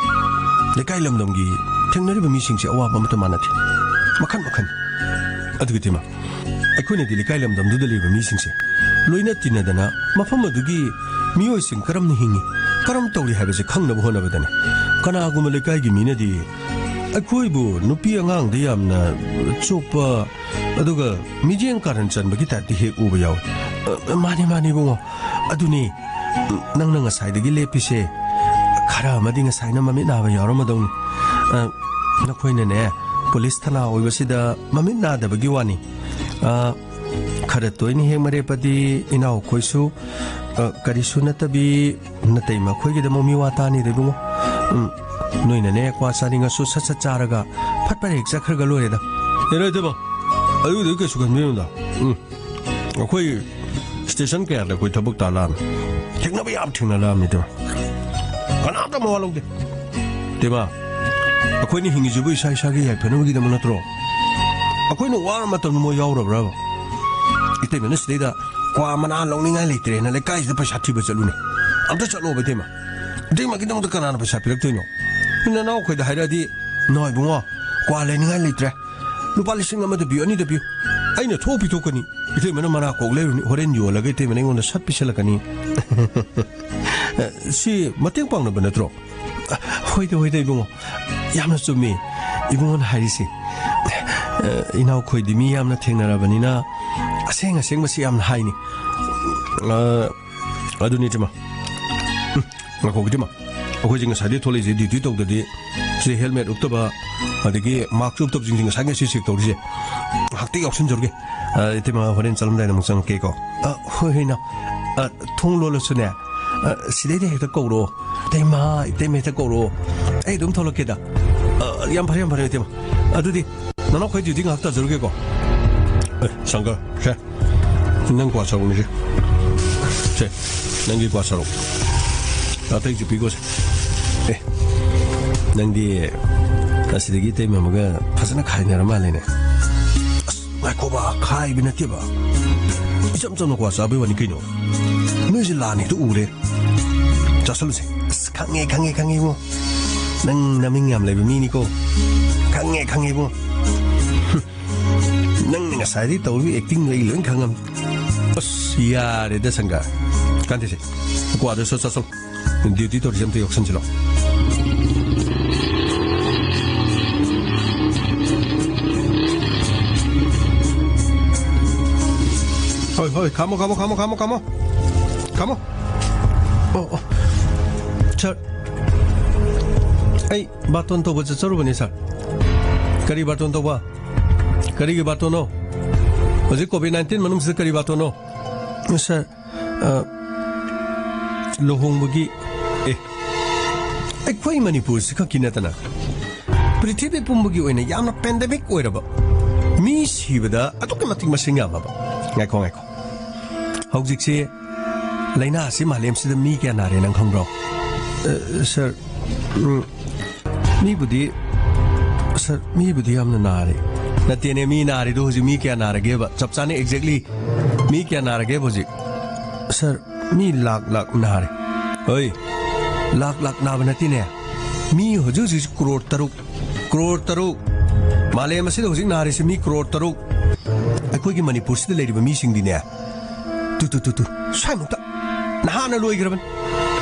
ꯂꯩꯀꯥꯏ ꯂꯝꯗꯝꯒꯤ ꯊꯦꯡꯅꯔꯤꯕ ꯃꯤꯁꯤꯡꯁꯦ ꯑꯋꯥꯕ ꯑꯃꯠꯇ ꯃꯥꯟꯅꯗꯦ꯫ ꯃꯈꯟ ꯃꯈꯟ꯫ ꯑꯗꯨꯒ ꯏꯇꯩꯃ, ꯑꯩꯈꯣꯏꯅꯗꯤ ꯂꯩꯀꯥꯏ ꯂꯝꯗꯝꯗꯨꯗ ꯂꯩꯕ ꯃꯤꯁꯤꯡꯁꯦ ꯂꯣꯏꯅ ꯇꯤꯟꯅꯗꯅ ꯃꯐꯝ ꯑꯗꯨꯒꯤ ꯃꯤꯑꯣꯏꯁꯤꯡ ꯀꯔꯝꯅ ꯍꯤꯡꯉꯤ, ꯀꯔꯝ ꯇꯧꯔꯤ ꯍꯥꯏꯕꯁꯦ ꯈꯪꯅꯕ ꯍꯣꯠꯅꯕꯗꯅꯦ꯫ ꯀꯅꯥꯒꯨꯝꯕ ꯂꯩꯀꯥꯏꯒꯤ ꯃꯤꯅꯗꯤ ꯑꯩꯈꯣꯏꯕꯨ ꯅꯨꯄꯤ ꯑꯉꯥꯡꯗ ꯌꯥꯝꯅ ꯆꯣꯞꯄ, ꯑꯗꯨꯒ ꯃꯤꯠꯌꯦꯡ ꯀꯥꯔꯟ ꯆꯟꯕꯒꯤ typeꯇ ꯍꯦꯛ ꯎꯕ ꯌꯥꯎꯏ꯫ ꯑ, ꯃꯥꯅꯤ, ꯃꯥꯅꯤ, ꯏꯕꯨꯡꯉꯣ꯫ ꯑꯗꯨꯅꯤ, ꯅꯪꯅ ꯉꯁꯥꯏꯗꯒꯤ ꯂꯦꯞꯄꯤꯁꯦ, ꯈꯔ ꯑꯃꯗꯤ ꯉꯁꯥꯏꯅ ꯃꯃꯤꯠ ꯅꯥꯕ ꯌꯥꯎꯔꯝꯃꯗꯧꯅꯤ꯫ ꯑ, ꯅꯈꯣꯏꯅꯅꯦ, ꯄꯨꯂꯤꯁ ꯊꯅꯥ ꯑꯣꯏꯕꯁꯤꯗ ꯃꯃꯤꯠ ꯅꯥꯗꯕꯒꯤ ꯋꯥꯅꯤ꯫ ꯑ, ꯈꯔ ꯇꯣꯏꯅ ꯍꯦꯛ ꯃꯔꯦꯞꯄꯗꯤ ꯏꯅꯥꯎꯈꯣꯏꯁꯨ ꯑ, ꯀꯔꯤꯁꯨ ꯅꯠꯇꯕꯤ, ꯅꯇꯩꯃ ꯑꯩꯈꯣꯏꯒꯤꯗꯃꯛ ꯃꯤ ꯋꯥ ꯇꯥꯅꯤꯗ, ꯏꯕꯨꯡꯉꯣ꯫ ꯎꯝ, ꯅꯣꯏꯅꯅꯦ, ꯀ꯭ꯋꯥ ꯆꯥꯅꯤꯡꯉꯁꯨ ꯁꯠ ꯁꯠ ꯆꯥꯔꯒ ꯐꯠ ꯐꯠ ꯍꯦꯛ ꯆꯠꯈ꯭ꯔꯒ ꯂꯣꯏꯔꯦꯗ꯫ ꯌꯥꯔꯣꯏ, ꯏꯇꯩꯃ꯫ ꯑꯗꯨꯗꯤ ꯀꯩꯁꯨ ꯈꯟꯕꯤꯔꯨꯅꯨꯗ꯫ ꯎꯝ, ꯑꯩꯈꯣꯏ ꯁ꯭ꯇꯦꯁꯟ ꯀꯌꯥꯗ ꯑꯩꯈꯣꯏ ꯊꯕꯛ ꯇꯥ ꯂꯥꯛꯑꯝꯃꯤ꯫ ꯊꯦꯡꯅꯕ ꯌꯥꯝ ꯊꯦꯡꯅ ꯂꯥꯛꯑꯝꯃꯤ, ꯏꯇꯩꯃ꯫ ꯀꯅꯥꯝꯇ ꯃꯋꯥ ꯂꯧꯗꯦ꯫ ꯏꯇꯩꯃ, ꯑꯩꯈꯣꯏꯅ ꯍꯤꯡꯉꯤꯁꯤꯕꯨ ꯏꯁꯥ ꯏꯁꯥꯒꯤ ꯌꯥꯏꯐꯅꯕꯒꯤꯗꯃꯛ ꯅꯠꯇ꯭ꯔꯣ? ꯑꯩꯈꯣꯏꯅ ꯋꯥꯔ ꯃꯇꯝꯗ ꯃꯣꯏ ꯌꯥꯎꯔꯕ꯭ꯔꯕ? ꯏꯇꯩꯃꯅ ꯁꯤꯗꯩꯗ ꯀ꯭ꯋꯥ ꯃꯅꯥ ꯂꯧꯅꯤꯡꯉꯥꯏ ꯂꯩꯇ꯭ꯔꯦꯅ ꯂꯩꯀꯥꯏꯁꯤꯗ ꯄꯩꯁꯥ ꯊꯤꯕ ꯆꯠꯂꯨꯅꯦ꯫ ꯑꯝꯇ ꯆꯠꯂꯣꯕ, ꯏꯇꯩꯃ꯫ ꯏꯇꯩꯃꯒꯤꯗꯃꯛꯇ ꯀꯅꯥꯅ ꯄꯩꯁꯥ ꯄꯤꯔꯛꯇꯣꯏꯅꯣ? ꯅꯅꯥꯎ ꯑꯩꯈꯣꯏꯗ ꯍꯥꯏꯔꯛꯑꯗꯤ, "ꯅꯥꯎ ꯏꯕꯨꯡꯉꯣ, ꯀ꯭ꯋꯥ ꯂꯩꯅꯤꯡꯉꯥꯏ ꯂꯩꯇ꯭ꯔꯦ꯫ ꯂꯨꯄꯥ ꯂꯤꯁꯤꯡ ꯑꯃꯗ ꯄꯤꯌꯨ, ꯑꯅꯤꯗ ꯄꯤꯌꯨ"꯫ ꯑꯩꯅ ꯊꯣꯛ ꯄꯤꯊꯣꯛꯀꯅꯤ꯫ ꯏꯇꯩꯃꯅ ꯃꯅꯥ ꯀꯣꯛ ꯂꯩꯔꯨꯅꯤ꯫ ꯍꯣꯔꯦꯟ ꯌꯣꯜꯂꯒ ꯏꯇꯩꯃꯅ ꯑꯩꯉꯣꯟꯗ ꯁꯠ ꯄꯤꯁꯜꯂꯛꯀꯅꯤ꯫ ꯁꯤ ꯃꯇꯦꯡ ꯄꯥꯡꯅꯕ ꯅꯠꯇ꯭ꯔꯣ? ꯍꯣꯏꯗ, ꯍꯣꯏꯗ, ꯏꯕꯨꯡꯉꯣ꯫ ꯌꯥꯝꯅ ꯆꯨꯝꯃꯤ ꯏꯕꯨꯡꯉꯣꯅ ꯍꯥꯏꯔꯤꯁꯦ꯫ ꯑ, ꯏꯅꯥꯎꯈꯣꯏꯗꯤ ꯃꯤ ꯌꯥꯝꯅ ꯊꯦꯡꯅꯔꯕꯅꯤꯅ ꯑꯁꯦꯡ ꯑꯁꯦꯡꯕꯁꯤ ꯌꯥꯝꯅ ꯍꯥꯏꯅꯤ꯫ ꯑ, ꯑꯗꯨꯅꯤ, ꯏꯇꯩꯃ꯫ ꯎꯝ, ꯉꯥꯏꯈꯣ, ꯏꯇꯩꯃ꯫ ꯑꯩꯈꯣꯏꯁꯦ ꯉꯁꯥꯏꯗꯩ ꯊꯣꯛꯂꯛꯏꯁꯦ duty ꯇꯧꯗꯗꯤ, ꯁꯤ helmet ꯎꯞꯇꯕ, ꯑꯗꯒꯤ mask ꯎꯞꯇꯕꯁꯤꯡꯁꯦ ꯉꯁꯥꯏ ꯉꯁꯤ check ꯇꯧꯔꯤꯁꯦ꯫ ꯉꯥꯏꯍꯥꯛꯇ ꯌꯥꯎꯁꯟꯖꯔꯨꯒꯦ꯫ ꯑ, ꯏꯇꯩꯃ, ꯍꯣꯔꯦꯟ ꯆꯠꯂꯝꯗꯥꯏꯗ ꯑꯃꯨꯛ ꯆꯪꯉꯛꯀꯦꯀꯣ꯫ ꯑ, ꯍꯣꯏ, ꯍꯣꯏ, ꯏꯅꯥꯎ꯫ ꯑ, ꯊꯣꯡ ꯂꯣꯜꯂꯁꯨꯅꯦ, ꯑ, ꯁꯤꯗꯩꯗ ꯍꯦꯛꯇ ꯀꯧꯔꯣ꯫ "ꯏꯇꯩꯃ, ꯏꯇꯩꯃ" ꯍꯦꯛꯇ ꯀꯧꯔꯣ꯫ ꯑꯩ ꯑꯗꯨꯝ ꯊꯣꯛꯂꯛꯀꯦꯗ꯫ ꯑ, ꯌꯥꯝ ꯐꯔꯦ, ꯌꯥꯝ ꯐꯔꯦ, ꯏꯇꯩꯃ꯫ ꯑꯗꯨꯗꯤ ꯅꯅꯥꯎꯈꯣꯏ duty ꯉꯥꯏꯍꯥꯛ ꯇꯥꯖꯔꯨꯒꯦꯀꯣ꯫ ꯑꯦ, ꯁꯪꯒ, ꯁꯦ, ꯅꯪ ꯀ꯭ꯋꯥ ꯁꯔꯨꯛꯅꯤꯁꯦ꯫ ꯁꯦ, ꯅꯪꯒꯤ ꯀ꯭ꯋꯥ ꯁꯔꯨꯛ꯫ ꯑꯇꯩꯁꯨ ꯄꯤꯈꯣꯁꯦ꯫ ꯑꯦ, ꯅꯪꯗꯤ ꯑꯁꯤꯗꯒꯤ ꯏꯇꯩꯃ ꯑꯃꯒ ꯐꯖꯅ ꯈꯥꯏꯅꯔ ꯃꯥꯜꯂꯦꯅꯦ꯫ ꯑꯁ, ꯉꯥꯏꯈꯣꯕ, ꯈꯥꯏꯕ ꯅꯠꯇꯦꯕ꯫ ꯏꯆꯝ ꯆꯝꯅ ꯀ꯭ꯋꯥ ꯆꯥꯕꯩ ꯋꯥꯅꯤ ꯀꯩꯅꯣ꯫ ꯅꯣꯏꯁꯦ ꯂꯥꯟꯅ ꯍꯦꯛꯇ ꯎꯔꯦ꯫ ꯆꯥꯁꯜꯂꯨꯁꯦ꯫ ꯑꯁ, ꯈꯪꯉꯦ, ꯈꯪꯉꯦ, ꯈꯪꯉꯦ, ꯏꯕꯨꯡꯉꯣ꯫ ꯅꯪ ꯅꯃꯤꯡ ꯌꯥꯝ ꯂꯩꯕ ꯃꯤꯅꯤꯀꯣ꯫ ꯈꯪꯉꯦ, ꯈꯪꯉꯦ, ꯏꯕꯨꯡꯉꯣ꯫ ꯍꯨꯝ꯫ ꯅꯪꯅ ꯉꯁꯥꯏꯗꯒꯤ ꯇꯧꯔꯤꯕ actingꯗꯣ ꯑꯩ ꯂꯣꯏ ꯈꯪꯉꯝ-꯫ ꯑꯁ, ꯌꯥꯔꯦꯗ, ꯁꯪꯒꯥ꯫ ꯀꯥꯟꯗꯦꯁꯦ꯫ ꯀ꯭ꯋꯥꯗꯣ ꯁꯠ ꯆꯥꯁꯜꯂꯣ꯫ Duty ꯇꯧꯔꯤꯁꯦ ꯑꯝꯇ ꯌꯥꯎꯁꯟꯁꯤꯜꯂꯣ꯫ ꯍꯣꯏ, ꯍꯣꯏ, ꯈꯥꯝꯃꯣ, ꯈꯥꯝꯃꯣ, ꯈꯥꯝꯃꯣ, ꯈꯥꯝꯃꯣ, ꯈꯥꯝꯃꯣ꯫ ꯈꯥꯝꯃꯣ꯫ ꯑꯣ, ꯑꯣ꯫ Sir, ꯑꯩ ꯕꯥꯔꯇꯣꯟ ꯇꯧꯕ ꯆꯠꯆꯔꯨꯕꯅꯤ, sir꯫ ꯀꯔꯤ ꯕꯥꯔꯇꯣꯟ ꯇꯧꯕ? ꯀꯔꯤꯒꯤ ꯕꯥꯔꯇꯣꯟꯅꯣ? ꯍꯧꯖꯤꯛ COVID nineteen ꯃꯅꯨꯡꯁꯤꯗ ꯀꯔꯤ ꯕꯥꯔꯇꯣꯟꯅꯣ? Sir, ꯑ, ꯂꯨꯍꯣꯡꯕꯒꯤ, ꯑꯦ, ꯑꯩꯈꯣꯏ ꯃꯅꯤꯄꯨꯔꯁꯤ ꯈꯛꯀꯤ ꯅꯠꯇꯅ ꯄ꯭ꯔꯤꯊꯤꯕꯤ ꯄꯨꯝꯕꯒꯤ ꯑꯣꯏꯅ ꯌꯥꯝꯅ ꯄꯦꯟꯗꯦꯃꯤꯛ ꯑꯣꯏꯔꯕ, ꯃꯤ ꯁꯤꯕꯗ ꯑꯗꯨꯛꯀꯤ ꯃꯇꯤꯛ ꯃꯁꯤꯡ ꯌꯥꯝꯂꯕ꯫ ꯉꯥꯏꯈꯣ, ꯉꯥꯏꯈꯣ꯫ ꯍꯧꯖꯤꯛꯁꯤ ꯂꯥꯏꯅꯥ ꯑꯁꯤ ꯃꯥꯂꯦꯝꯁꯤꯗ ꯃꯤ ꯀꯌꯥ ꯅꯥꯔꯦ ꯅꯪ ꯈꯪꯕ꯭ꯔꯣ? ꯑ, ꯁꯥꯔ, ꯎꯝ, ꯃꯤꯕꯨꯗꯤ, ꯁꯥꯔ, ꯃꯤꯕꯨꯗꯤ ꯌꯥꯝꯅ ꯅꯥꯔꯦ꯫ ꯅꯠꯇꯦꯅꯦ, ꯃꯤ ꯅꯥꯔꯤꯗꯣ ꯍꯧꯖꯤꯛ ꯃꯤ ꯀꯌꯥ ꯅꯥꯔꯒꯦꯕ? ꯆꯞ ꯆꯥꯅ exactly ꯃꯤ ꯀꯌꯥ ꯅꯥꯔꯒꯦꯕ ꯍꯧꯖꯤꯛ? ꯁꯥꯔ, ꯃꯤ ꯂꯥꯛ ꯂꯥꯛ ꯅꯥꯔꯦ꯫ ꯍꯣꯏ, ꯂꯥꯛ ꯂꯥꯛ ꯅꯥꯕ ꯅꯠꯇꯦꯅꯦ꯫ ꯃꯤ ꯍꯧꯖꯤꯛ ꯍꯧꯖꯤꯛ ꯀ꯭ꯔꯣꯔ ꯇꯔꯨꯛ, ꯀ꯭ꯔꯣꯔ ꯇꯔꯨꯛ꯫ ꯃꯥꯂꯦꯝ ꯑꯁꯤꯗ ꯍꯧꯖꯤꯛ ꯅꯥꯔꯤꯁꯦ ꯃꯤ ꯀ꯭ꯔꯣꯔ ꯇꯔꯨꯛ꯫ ꯑꯩꯈꯣꯏꯒꯤ ꯃꯅꯤꯄꯨꯔꯁꯤꯗ ꯂꯩꯔꯤꯕ ꯃꯤꯁꯤꯡꯗꯤꯅꯦ, ꯇꯨ, ꯇꯨ, ꯇꯨ, ꯇꯨ, ꯁ꯭ꯋꯥꯏꯃꯨꯛꯇ ꯅꯍꯥꯟꯅ ꯂꯣꯏꯈ꯭ꯔꯕꯅꯤ꯫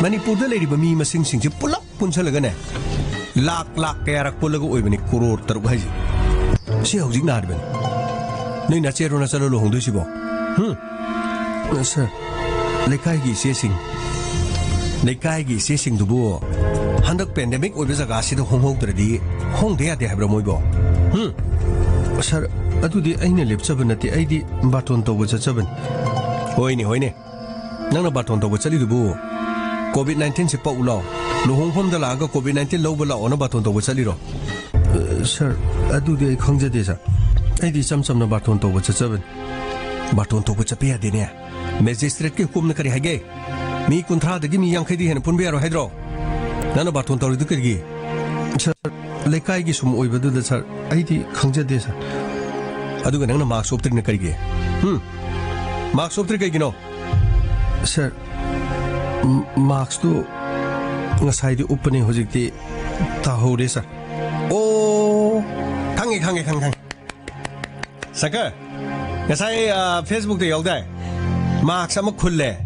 ꯃꯅꯤꯄꯨꯔꯗ ꯂꯩꯔꯤꯕ ꯃꯤ ꯃꯁꯤꯡꯁꯤꯡꯁꯦ ꯄꯨꯂꯞ ꯄꯨꯟꯁꯜꯂꯒꯅꯦ, ꯂꯥꯛ ꯂꯥꯛ ꯀꯌꯥꯔꯛ ꯄꯨꯜꯂꯒ ꯑꯣꯏꯕꯅꯤ ꯀ꯭ꯔꯣꯔ ꯇꯔꯨꯛ ꯍꯥꯏꯁꯦ꯫ ꯁꯤ ꯍꯧꯖꯤꯛ ꯅꯥꯔꯤꯕꯅꯤ꯫ ꯅꯣꯏ ꯅꯆꯦꯔꯣ ꯅꯆꯜꯂꯣ ꯂꯨꯍꯣꯡꯗꯣꯏꯁꯤꯕꯣ? ꯍꯨꯝ? ꯁꯥꯔ, ꯂꯩꯀꯥꯏꯒꯤ ꯏꯆꯦꯁꯤꯡ, ꯂꯩꯀꯥꯏꯒꯤ ꯏꯆꯦꯁꯤꯡꯗꯨꯕꯨ ꯍꯟꯗꯛ ꯄꯦꯟꯗꯦꯃꯤꯛ ꯑꯣꯏꯕ ꯖꯒꯥꯁꯤꯗ ꯍꯣꯡꯍꯧꯗ꯭ꯔꯗꯤ ꯍꯣꯡꯗ ꯌꯥꯗꯦ ꯍꯥꯏꯕ꯭ꯔꯥ ꯃꯣꯏꯕꯣ? ꯍꯨꯝ? ꯁꯥꯔ, ꯑꯗꯨꯗꯤ ꯑꯩꯅ ꯂꯦꯞꯆꯕ ꯅꯠꯇꯦ, ꯑꯩꯗꯤ ꯕꯥꯇꯣꯟ ꯇꯧꯕ ꯆꯠꯆꯕꯅꯤ꯫ ꯍꯣꯏꯅꯦ, ꯍꯣꯏꯅꯦ꯫ ꯅꯪꯅ ꯕꯥꯇꯣꯟ ꯇꯧꯕ ꯆꯠꯂꯤꯗꯨꯕꯨ ꯀꯣꯚꯤꯗ ꯅꯥꯏꯟꯇꯤꯟꯁꯤ ꯄꯛꯎ ꯂꯥꯎ, ꯂꯨꯍꯣꯡꯐꯝꯗ ꯂꯥꯛꯑꯒ ꯀꯣꯚꯤꯗ ꯅꯥꯏꯟꯇꯤꯟ ꯂꯧꯕ ꯂꯥꯛꯑꯣꯅ ꯕꯥꯇꯣꯟ ꯇꯧꯕ ꯆꯠꯂꯤꯔꯣ? ꯑ, ꯁꯥꯔ, ꯑꯗꯨꯗꯤ ꯑꯩ ꯈꯪꯖꯗꯦ, ꯁꯥꯔ꯫ ꯑꯩꯗꯤ ꯏꯆꯝ ꯆꯝꯅ ꯕꯥꯇꯣꯟ ꯇꯧꯕ ꯆꯠꯆꯕꯅꯤ꯫ ꯕꯥꯇꯣꯟ ꯇꯧꯕ ꯆꯠꯄ ꯌꯥꯗꯦꯅꯦ꯫ ꯃꯦꯖꯤꯁꯇ꯭ꯔꯦꯠꯀꯤ ꯍꯨꯀꯨꯝꯅ ꯀꯔꯤ ꯍꯥꯏꯒꯦ? ꯃꯤ ꯀꯨꯟꯊ꯭ꯔꯥꯗꯒꯤ ꯃꯤ ꯌꯥꯡꯈꯩꯗꯤ ꯍꯦꯟꯅ ꯄꯨꯟꯕ ꯌꯥꯔꯣꯏ ꯍꯥꯏꯗ꯭ꯔꯣ? ꯅꯪꯅ ꯕꯥꯇꯣꯟ ꯇꯧꯔꯤꯗꯨ ꯀꯔꯤꯒꯤ? ꯁꯥꯔ, ꯂꯩꯀꯥꯏꯒꯤ ꯁꯨꯝ ꯑꯣꯏꯕꯗꯨꯗ, ꯁꯥꯔ, ꯑꯩꯗꯤ ꯈꯪꯖꯗꯦ, ꯁꯥꯔ꯫ ꯑꯗꯨꯒ ꯅꯪꯅ ꯃꯥꯛꯁ ꯎꯞꯇ꯭ꯔꯤꯅ ꯀꯔꯤꯒꯤ? ꯍꯨꯝ? ꯃꯥꯛꯁ ꯎꯞꯇ꯭ꯔꯤ ꯀꯩꯒꯤꯅꯣ? ꯁꯥꯔ, ꯃ-, ꯃꯥꯛꯁꯇꯨ ꯉꯁꯥꯏꯗꯤ ꯎꯞꯄꯅꯦ, ꯍꯧꯖꯤꯛꯇꯤ ꯇꯥꯍꯧꯔꯦ, ꯁꯥꯔ꯫ ꯑꯣ, ꯈꯪꯉꯦ, ꯈꯪꯉꯦ, ꯈꯪꯉꯦ, ꯈꯪꯉꯦ꯫ ꯁꯪꯀꯔ, ꯉꯁꯥꯏ, ꯑ, ꯐꯦꯁꯕꯨꯛꯇ ꯌꯥꯎꯗꯥꯏ? ꯃꯥꯛꯁ ꯑꯃ ꯈꯨꯜꯂꯦ꯫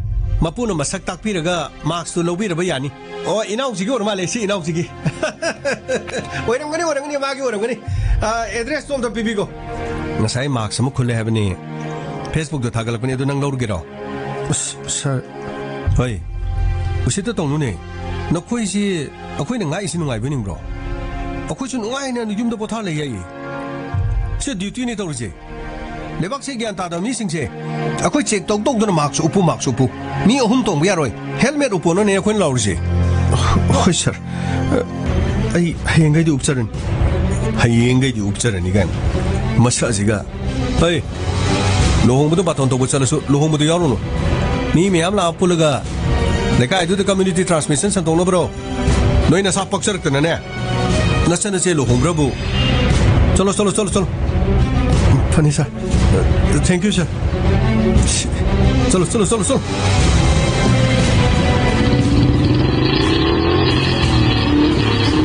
ꯃꯄꯨꯅ ꯃꯁꯛ ꯇꯥꯛꯄꯤꯔꯒ ꯃꯥꯛꯁꯇꯨ ꯂꯧꯕꯤꯔꯕ ꯌꯥꯅꯤ꯫ ꯑꯣ, ꯏꯅꯥꯎꯁꯤꯒꯤ ꯑꯣꯏꯔ ꯃꯥꯜꯂꯦ, ꯁꯤ ꯏꯅꯥꯎꯁꯤꯒꯤ꯫ ꯑꯣꯏꯔꯝꯒꯅꯤ, ꯑꯣꯏꯔꯝꯒꯅꯤ, ꯃꯥꯒꯤ ꯑꯣꯏꯔꯝꯒꯅꯤ꯫ ꯑ, ꯑꯦꯗ꯭ꯔꯦꯁꯇꯣ ꯑꯝꯇ ꯄꯤꯕꯤꯈꯣ꯫ ꯉꯁꯥꯏ ꯃꯥꯛꯁ ꯑꯃ ꯈꯨꯜꯂꯦ ꯍꯥꯏꯕꯅꯤ꯫ ꯐꯦꯁꯕꯨꯛꯇ ꯊꯥꯒꯠꯂꯛꯄꯅꯤ, ꯑꯗꯨ ꯅꯪ ꯂꯧꯔꯨꯒꯦꯔꯣ? ꯑꯁ, ꯁꯥꯔ꯫ ꯍꯣꯏ, ꯎꯁꯤꯠꯇ ꯇꯧꯅꯨꯅꯦ꯫ ꯅꯈꯣꯏꯁꯤ ꯑꯩꯈꯣꯏꯅ ꯉꯥꯛꯏꯁꯤ ꯅꯨꯡꯉꯥꯏꯕ ꯅꯤꯡꯕ꯭ꯔꯣ? ꯑꯩꯈꯣꯏꯁꯨ ꯅꯨꯡꯉꯥꯏꯅ ꯌꯨꯝꯗ ꯄꯣꯊꯥ ꯂꯩ ꯌꯥꯏꯌꯦ꯫ ꯁꯤ ꯗ꯭ꯌꯨꯇꯤꯅꯤ ꯇꯧꯔꯤꯁꯦ꯫ ꯂꯩꯕꯥꯛꯁꯦ ꯒ꯭ꯌꯥꯟ ꯇꯥꯗꯕ ꯃꯤꯁꯤꯡꯁꯦ ꯑꯩꯈꯣꯏ ꯆꯦꯛ ꯇꯧ ꯇꯧꯗꯅ ꯃꯥꯛꯁ ꯎꯞꯄꯨ, ꯃꯥꯛꯁ ꯎꯞꯄꯨ꯫ ꯃꯤ ꯑꯍꯨꯝ ꯇꯣꯡꯕ ꯌꯥꯔꯣꯏ, ꯍꯦꯜꯃꯦꯠ ꯎꯞꯄꯣꯅꯅꯦ ꯑꯩꯈꯣꯏꯅ ꯂꯥꯎꯔꯤꯁꯦ꯫ ꯍꯣꯏ ꯁꯥꯔ, ꯑꯩ ꯍꯌꯦꯡꯈꯩꯗꯤ ꯎꯞꯆꯔꯅꯤ꯫ ꯍꯌꯦꯡꯈꯩꯗꯤ ꯎꯞꯆꯔꯅꯤ ꯀꯥꯏꯅ, ꯃꯁꯛꯁꯤꯒ꯫ ꯍꯩ, ꯂꯨꯍꯣꯡꯕꯗꯣ ꯕꯥꯇꯣꯟ ꯇꯧꯕ ꯆꯠꯂꯁꯨ ꯂꯨꯍꯣꯡꯕꯗꯣ ꯌꯥꯎꯔꯨꯅꯨ꯫ ꯃꯤ ꯃꯌꯥꯝ ꯂꯥꯛꯑ ꯄꯨꯜꯂꯒ ꯂꯩꯀꯥꯏꯗꯨꯗ ꯀꯝꯃ꯭ꯌꯨꯅꯤꯇꯤ ꯇ꯭ꯔꯥꯟꯁꯃꯤꯁꯟ ꯁꯟꯗꯣꯛꯅꯕ꯭ꯔꯣ? ꯅꯣꯏ ꯅꯁꯥ ꯄꯛꯆꯔꯛꯇꯅꯅꯦ, ꯅꯆꯟ ꯅꯆꯦ ꯂꯨꯍꯣꯡꯕ꯭ꯔꯕꯨ? ꯆꯠꯂꯣ, ꯆꯠꯂꯣ, ꯆꯠꯂꯣ, ꯆꯠꯂꯣ꯫ ꯐꯅꯤ ꯁꯥꯔ꯫ Thank you, sir꯫ ꯆꯠꯂꯣ, ꯆꯠꯂꯣ, ꯆꯠꯂꯣ, ꯆꯠꯂꯣ꯫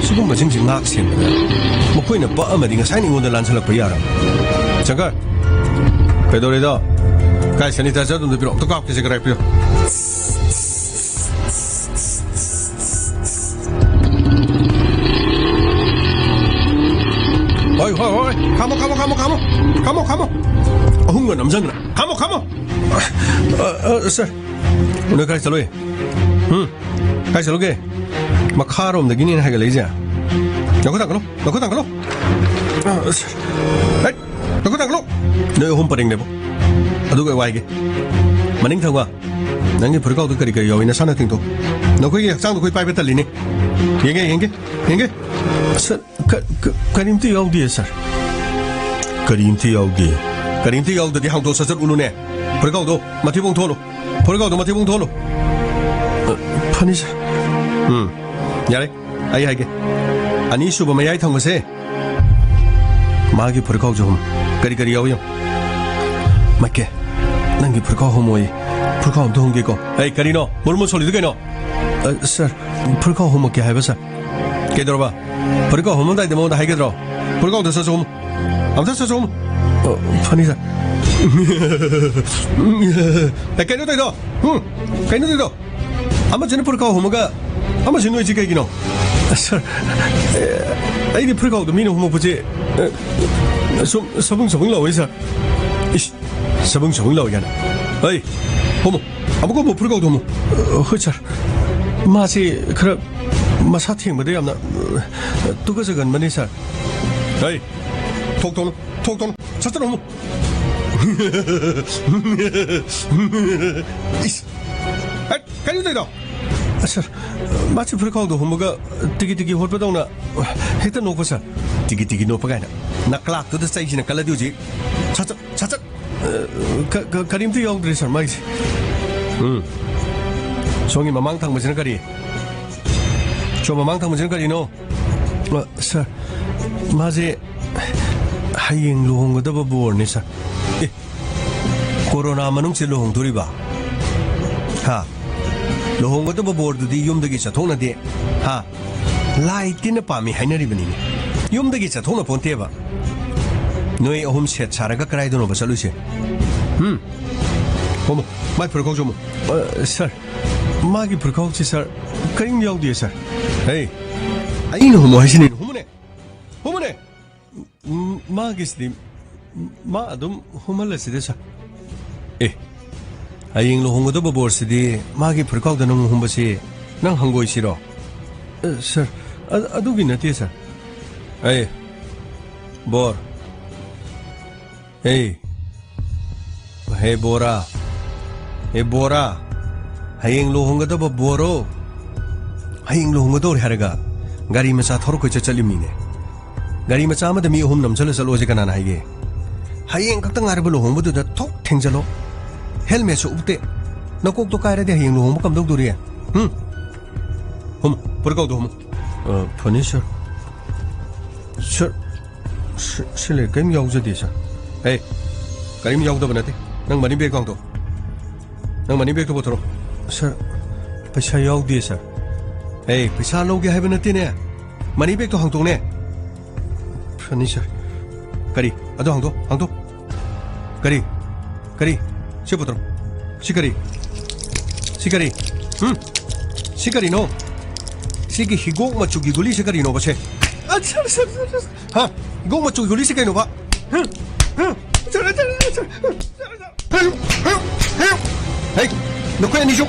ꯁꯤꯒꯨꯝꯕꯁꯤꯡꯁꯤ ꯉꯥꯛ ꯁꯦꯟꯕꯗ ꯃꯈꯣꯏꯅ ꯄꯛꯑꯝꯃꯗꯤ ꯉꯁꯥꯏꯅ ꯑꯩꯉꯣꯟꯗ ꯂꯥꯟꯁꯜꯂꯛꯄ ꯌꯥꯔꯕ꯫ ꯁꯪꯀꯔ, ꯀꯩꯗꯧꯔꯦꯗꯣ? ꯀꯥꯏ, ꯁꯦꯅꯤꯇꯥꯏꯖꯔ ꯑꯗꯨꯝꯗ ꯄꯤꯔꯛꯑꯣ, ꯑꯝꯇ ꯀꯥꯞꯀꯦꯁꯦ, ꯀꯗꯥꯏ ꯄꯤꯔꯣ꯫ ꯍꯣꯏ, ꯍꯣꯏ, ꯍꯣꯏ꯫ ꯈꯥꯝꯃꯣ, ꯈꯥꯝꯃꯣ, ꯈꯥꯝꯃꯣ, ꯈꯥꯝꯃꯣ꯫ ꯈꯥꯝꯃꯣ, ꯈꯥꯝꯃꯣ꯫ ꯑꯍꯨꯝꯒ ꯅꯝꯖꯟꯈ꯭ꯔꯦ꯫ ꯈꯥꯝꯃꯣ, ꯈꯥꯝꯃꯣ꯫ ꯑ, ꯑ, ꯁꯥꯔ꯫ ꯅꯣꯏ ꯀꯥꯏ ꯆꯠꯂꯨꯏ? ꯎꯝ? ꯀꯥꯏ ꯆꯠꯂꯨꯒꯦ? ꯃꯈꯥꯔꯣꯝꯗꯒꯤꯅꯦꯅ ꯍꯥꯏꯒꯠꯂꯛꯏꯁꯦ꯫ ꯅꯈꯨꯠ ꯊꯥꯡꯒꯠꯂꯣ, ꯅꯈꯨꯠ ꯊꯥꯡꯒꯠꯂꯣ꯫ ꯑ, ꯁꯥꯔ꯫ ꯍꯦꯠ! ꯅꯈꯨꯠ ꯊꯥꯡꯒꯠꯂꯣ꯫ ꯅꯣꯏ ꯑꯍꯨꯝ ꯄꯔꯦꯡ ꯂꯦꯞꯄꯣ꯫ ꯑꯗꯨꯒ ꯑꯩ ꯋꯥꯏꯒꯦ꯫ ꯃꯅꯤꯡ ꯊꯪꯕ, ꯅꯪꯒꯤ ꯐꯨꯔꯤꯠꯈꯥꯎꯗ ꯀꯔꯤ ꯀꯔꯤ ꯌꯥꯎꯏ ꯅꯁꯥꯅ ꯇꯤꯡꯊꯣꯛ꯫ ꯅꯈꯣꯏꯒꯤ ꯍꯛꯆꯥꯡꯗꯣ ꯑꯩꯈꯣꯏ ꯄꯥꯏꯕ ꯇꯜꯂꯤꯅꯦ꯫ ꯌꯦꯡꯒꯦ, ꯌꯦꯡꯒꯦ, ꯌꯦꯡꯒꯦ꯫ ꯁꯥꯔ, ꯀ-, ꯀ-, ꯀꯔꯤꯝꯇ ꯌꯥꯎꯗꯦ, ꯁꯥꯔ꯫ ꯀꯔꯤꯝꯇ ꯌꯥꯎꯗꯦ? ꯀꯔꯤꯝꯇ ꯌꯥꯎꯗ꯭ꯔꯗꯤ ꯍꯥꯡꯗꯣꯛ ꯁꯠ ꯁꯠ ꯎꯅꯨꯅꯦ꯫ ꯐꯨꯔꯤꯠꯈꯥꯎꯗꯣ ꯃꯊꯤꯕꯣꯡ ꯊꯣꯜꯂꯨ꯫ ꯐꯨꯔꯤꯠꯈꯥꯎꯗꯣ ꯃꯊꯤꯕꯣꯡ ꯊꯣꯜꯂꯨ꯫ ꯑ, ꯐꯅꯤ, ꯁꯥꯔ꯫ ꯎꯝ, ꯌꯥꯔꯦ꯫ ꯑꯩ ꯍꯥꯏꯒꯦ꯫ ꯑꯅꯤꯁꯨꯕ ꯃꯌꯥꯏ ꯊꯪꯕꯁꯦ, ꯃꯥꯒꯤ ꯐꯨꯔꯤꯠꯈꯥꯎꯁꯨ ꯍꯨꯝ꯫ ꯀꯔꯤ ꯀꯔꯤ ꯌꯥꯎꯏ ꯌꯦꯡꯉꯨ꯫ ꯃꯥꯏꯀꯦ, ꯅꯪꯒꯤ ꯐꯨꯔꯤꯠꯈꯥꯎ ꯍꯨꯝꯃꯣꯌꯦ꯫ ꯐꯨꯔꯤꯠꯈꯥꯎ ꯑꯝꯇ ꯍꯨꯝꯒꯦꯀꯣ꯫ ꯑꯩ ꯀꯔꯤꯅꯣ? ꯃꯨꯔꯨꯝ ꯃꯨꯔꯨꯝ ꯁꯣꯜꯂꯤꯗꯨ ꯀꯩꯅꯣ? ꯑ, ꯁꯥꯔ, ꯐꯨꯔꯤꯠꯈꯥꯎ ꯍꯨꯝꯃꯛꯀꯦ ꯍꯥꯏꯕ, ꯁꯥꯔ꯫ ꯀꯩꯗꯧꯔꯕ? ꯐꯨꯔꯤꯠꯈꯥꯎ ꯍꯨꯝꯃꯝꯗꯥꯏꯗ ꯃꯉꯣꯟꯗ ꯍꯥꯏꯒꯗ꯭ꯔꯣ? ꯐꯨꯔꯤꯠꯈꯥꯎꯗ ꯁꯠ ꯁꯠ ꯍꯨꯝꯃꯨ꯫ ꯑꯝꯇ ꯁꯠ ꯁꯠ ꯍꯨꯝꯃꯨ꯫ ꯑ, ꯐꯅꯤ, ꯁꯥꯔ꯫ ꯑꯦ, ꯀꯩꯅꯣ ꯇꯧꯔꯤꯗꯣ? ꯍꯨꯝ? ꯀꯩꯅꯣ ꯇꯧꯔꯤꯗꯣ? ꯑꯃꯁꯤꯅ ꯐꯨꯔꯤꯠꯈꯥꯎ ꯍꯨꯝꯃꯒ ꯑꯃꯁꯤꯅ ꯅꯣꯏꯁꯤ ꯀꯩꯒꯤꯅꯣ? ꯁꯥꯔ, ꯑꯦ, ꯑꯩꯗꯤ ꯐꯨꯔꯤꯠꯈꯥꯎꯗ ꯃꯤꯅ ꯍꯨꯝꯃꯛꯄꯁꯦ, ꯑꯦ, ꯁꯨꯝ ꯁꯕꯨꯡ ꯁꯕꯨꯡ ꯂꯥꯎꯋꯦ, ꯁꯥꯔ꯫ ꯏꯁ, ꯁꯕꯨꯡ ꯁꯕꯨꯡ ꯂꯥꯎꯋꯦ ꯀꯥꯏꯅ꯫ ꯍꯩ, ꯍꯨꯝꯃꯨ꯫ ꯑꯃꯨꯛꯀ ꯍꯨꯝꯃꯨ, ꯐꯨꯔꯤꯠꯈꯥꯎꯗ ꯍꯨꯝꯃꯨ꯫ ꯑ, ꯍꯣꯏ, ꯁꯥꯔ꯫ ꯃꯥꯁꯤ ꯈꯔ ꯃꯁꯥ ꯊꯦꯡꯕꯗ ꯌꯥꯝꯅ, ꯑ, ꯇꯨꯀꯠꯆꯒꯟꯕꯅꯤ, ꯁꯥꯔ꯫ ꯍꯩ, ꯊꯣꯛ ꯊꯣꯛꯂꯣ, ꯊꯣꯛ ꯊꯣꯛꯂꯣ꯫ ꯁꯠ ꯁꯠ ꯍꯨꯝꯃꯨ꯫ ꯏꯁ! ꯍꯠ! ꯀꯔꯤꯅꯣ ꯇꯧꯔꯤꯗꯣ? ꯁꯥꯔ, ꯃꯥꯁꯤ ꯐꯨꯔꯤꯠꯈꯥꯎꯗ ꯍꯨꯝꯃꯒ ꯇꯤꯀꯤ ꯇꯤꯀꯤ ꯍꯣꯠꯄꯗꯧꯅ ꯍꯦꯛꯇ ꯅꯣꯛꯄ, ꯁꯥꯔ꯫ ꯇꯤꯀꯤ ꯇꯤꯀꯤ ꯅꯣꯛꯄ ꯀꯥꯏꯅ꯫ ꯅꯀ꯭ꯂꯥꯛꯇꯨꯗ ꯆꯩꯁꯤꯅ ꯀꯜꯂꯗꯤ ꯍꯧꯖꯤꯛ꯫ ꯁꯠ, ꯁꯠ, ꯁꯠ, ꯁꯠ꯫ ꯑ, ꯀ-, ꯀ-, ꯀꯔꯤꯝꯇ ꯌꯥꯎꯗ꯭ꯔꯦ, ꯁꯥꯔ, ꯃꯥꯒꯤꯁꯦ꯫ ꯎꯝ꯫ ꯁꯣꯝꯒꯤ ꯃꯃꯥꯡ ꯊꯪꯕꯁꯤꯅ ꯀꯔꯤ? ꯁꯣꯝ ꯃꯃꯥꯡ ꯊꯪꯕꯁꯤꯅ ꯀꯔꯤꯅꯣ? ꯑ, ꯁꯥꯔ, ꯃꯥꯁꯦ ꯍꯌꯦꯡ ꯂꯨꯍꯣꯡꯒꯗꯕ ꯕꯣꯔꯅꯤ, ꯁꯥꯔ꯫ ꯑꯦ, ꯀꯣꯔꯣꯅꯥ ꯃꯅꯨꯡꯁꯤ ꯂꯨꯍꯣꯡꯗꯣꯔꯤꯕ? ꯍꯥ? ꯂꯨꯍꯣꯡꯒꯗꯕ ꯕꯣꯔꯗꯨꯗꯤ ꯌꯨꯝꯗꯒꯤ ꯆꯠꯊꯣꯛꯅꯗꯦ꯫ ꯍꯥ? ꯂꯥꯏ ꯇꯤꯟꯅ ꯄꯥꯝꯃꯤ ꯍꯥꯏꯅꯔꯤꯕꯅꯤꯅꯦ꯫ ꯌꯨꯝꯗꯒꯤ ꯆꯠꯊꯣꯛꯅ ꯄꯣꯟꯇꯦꯕ꯫ ꯅꯣꯏ ꯑꯍꯨꯝ ꯁꯦꯠ ꯁꯥꯔꯒ ꯀꯗꯥꯏꯗꯅꯣꯕ ꯆꯠꯂꯨꯏꯁꯦ? ꯍꯨꯝ? ꯍꯣꯃꯣ, ꯃꯥꯏ ꯐꯨꯔꯤꯠ ꯈꯥꯎꯁꯦ ꯍꯣꯃꯣ꯫ ꯑ, ꯁꯥꯔ, ꯃꯥꯒꯤ ꯐꯨꯔꯤꯠ ꯈꯥꯎꯁꯦ, ꯁꯥꯔ, ꯀꯔꯤꯝ ꯌꯥꯎꯗꯦ, ꯁꯥꯔ꯫ ꯍꯦ, ꯑꯩꯅ ꯍꯣꯃꯣ ꯍꯥꯏꯁꯤꯅꯤ꯫ ꯍꯣꯃꯣꯅꯦ! ꯍꯣꯃꯣꯅꯦ! ꯎꯝ, ꯃꯥꯒꯤꯁꯤꯗꯤ, ꯃꯥ ꯑꯗꯨꯝ ꯍꯨꯝꯍꯜꯂꯁꯤꯗ, ꯁꯥꯔ꯫ ꯑꯦ, ꯍꯌꯦꯡ ꯂꯨꯍꯣꯡꯒꯗꯕ ꯕꯣꯔꯁꯤꯗꯤ ꯃꯥꯒꯤ ꯐꯨꯔꯤꯠꯈꯥꯎꯗ ꯅꯪ ꯍꯨꯝꯕꯁꯤ ꯅꯪ ꯍꯪꯒꯣꯏꯁꯤꯔꯣ? ꯑ, ꯁꯥꯔ, ꯑ-, ꯑꯗꯨꯒꯤ ꯅꯠꯇꯦ, ꯁꯥꯔ꯫ ꯑꯦ, ꯕꯣꯔ꯫ ꯑꯦ, ꯍꯦ ꯕꯣꯔꯥ, ꯍꯦ ꯕꯣꯔꯥ, ꯍꯌꯦꯡ ꯂꯨꯍꯣꯡꯒꯗꯕ ꯕꯣꯔꯣ, ꯍꯌꯦꯡ ꯂꯨꯍꯣꯡꯒꯗꯧꯔꯦ ꯍꯥꯏꯔꯒ ꯒꯥꯔꯤ ꯃꯆꯥ ꯊꯧꯔ ꯀꯣꯏꯆꯠ ꯆꯠꯂꯤꯃꯤꯅꯦ꯫ ꯒꯥꯔꯤ ꯃꯆꯥ ꯑꯃꯗ ꯃꯤ ꯑꯍꯨꯝ ꯅꯝꯁꯜꯂ ꯆꯠꯂꯣꯁꯦ ꯀꯅꯥꯅ ꯍꯥꯏꯒꯦ? ꯍꯌꯦꯡ ꯈꯛꯇ ꯉꯥꯏꯔꯕ ꯂꯨꯍꯣꯡꯕꯗꯨꯗ ꯊꯣꯛ ꯊꯦꯡꯖꯜꯂꯣ꯫ ꯍꯦꯜꯃꯦꯠꯁꯨ ꯎꯞꯇꯦ꯫ ꯅꯀꯣꯛꯇꯣ ꯀꯥꯏꯔꯗꯤ ꯍꯌꯦꯡ ꯂꯨꯍꯣꯡꯕ ꯀꯝꯗꯧꯗꯣꯔꯤ? ꯍꯨꯝ? ꯍꯨꯝ, ꯐꯨꯔꯤꯠꯈꯥꯎꯗꯣ ꯍꯨꯝꯃꯨ꯫ ꯑ, ꯐꯅꯤ, ꯁꯥꯔ꯫ ꯁꯥꯔ, ꯁꯤ-, ꯁꯤ ꯂꯩ, ꯀꯔꯤꯝ ꯌꯥꯎꯖꯗꯦ, ꯁꯥꯔ꯫ ꯑꯦ, ꯀꯔꯤꯝ ꯌꯥꯎꯗꯕ ꯅꯠꯇꯦ꯫ ꯅꯪ ꯃꯅꯤ ꯕꯦꯒꯇꯣ ꯍꯥꯡꯗꯣꯛꯑꯣ꯫ ꯅꯪ ꯃꯅꯤ ꯕꯦꯒꯇꯣ ꯄꯨꯊꯣꯔꯛꯑꯣ꯫ ꯁꯥꯔ, ꯄꯩꯁꯥ ꯌꯥꯎꯗꯦ, ꯁꯥꯔ꯫ ꯑꯦ, ꯄꯩꯁꯥ ꯂꯧꯒꯦ ꯍꯥꯏꯕ ꯅꯠꯇꯦꯅꯦ꯫ ꯃꯅꯤ ꯕꯦꯒꯇꯣ ꯍꯥꯡꯗꯣꯛꯅꯦ꯫ ꯐꯅꯤ, ꯁꯥꯔ꯫ ꯀꯔꯤ? ꯑꯗꯨ ꯍꯥꯡꯗꯣꯛ, ꯍꯥꯡꯗꯣꯛ꯫ ꯀꯔꯤ? ꯀꯔꯤ? ꯁꯤ ꯄꯨꯊꯣꯔꯛꯑꯣ꯫ ꯁꯤ ꯀꯔꯤ? ꯁꯤ ꯀꯔꯤ? ꯍꯨꯝ? ꯁꯤ ꯀꯔꯤꯅꯣ? ꯁꯤꯒꯤ ꯍꯤꯒꯣꯛ ꯃꯆꯨꯒꯤ ꯒꯨꯂꯤꯁꯦ ꯀꯔꯤꯅꯣꯕ ꯁꯦ? ꯑ, ꯁꯥꯔ, ꯁꯥꯔ, ꯁꯥꯔ, ꯁꯥꯔ꯫ ꯍꯥ? ꯍꯤꯒꯣꯛ ꯃꯆꯨꯒꯤ ꯒꯨꯂꯤꯁꯦ ꯀꯩꯅꯣꯕ? ꯍꯨꯝ? ꯍꯨꯝ? ꯁꯥꯔ, ꯁꯥꯔ, ꯁꯥꯔ, ꯁꯥꯔ, ꯁꯥꯔ, ꯁꯥꯔ꯫ ꯍꯦ, ꯅꯈꯣꯏ ꯑꯅꯤꯁꯨ꯫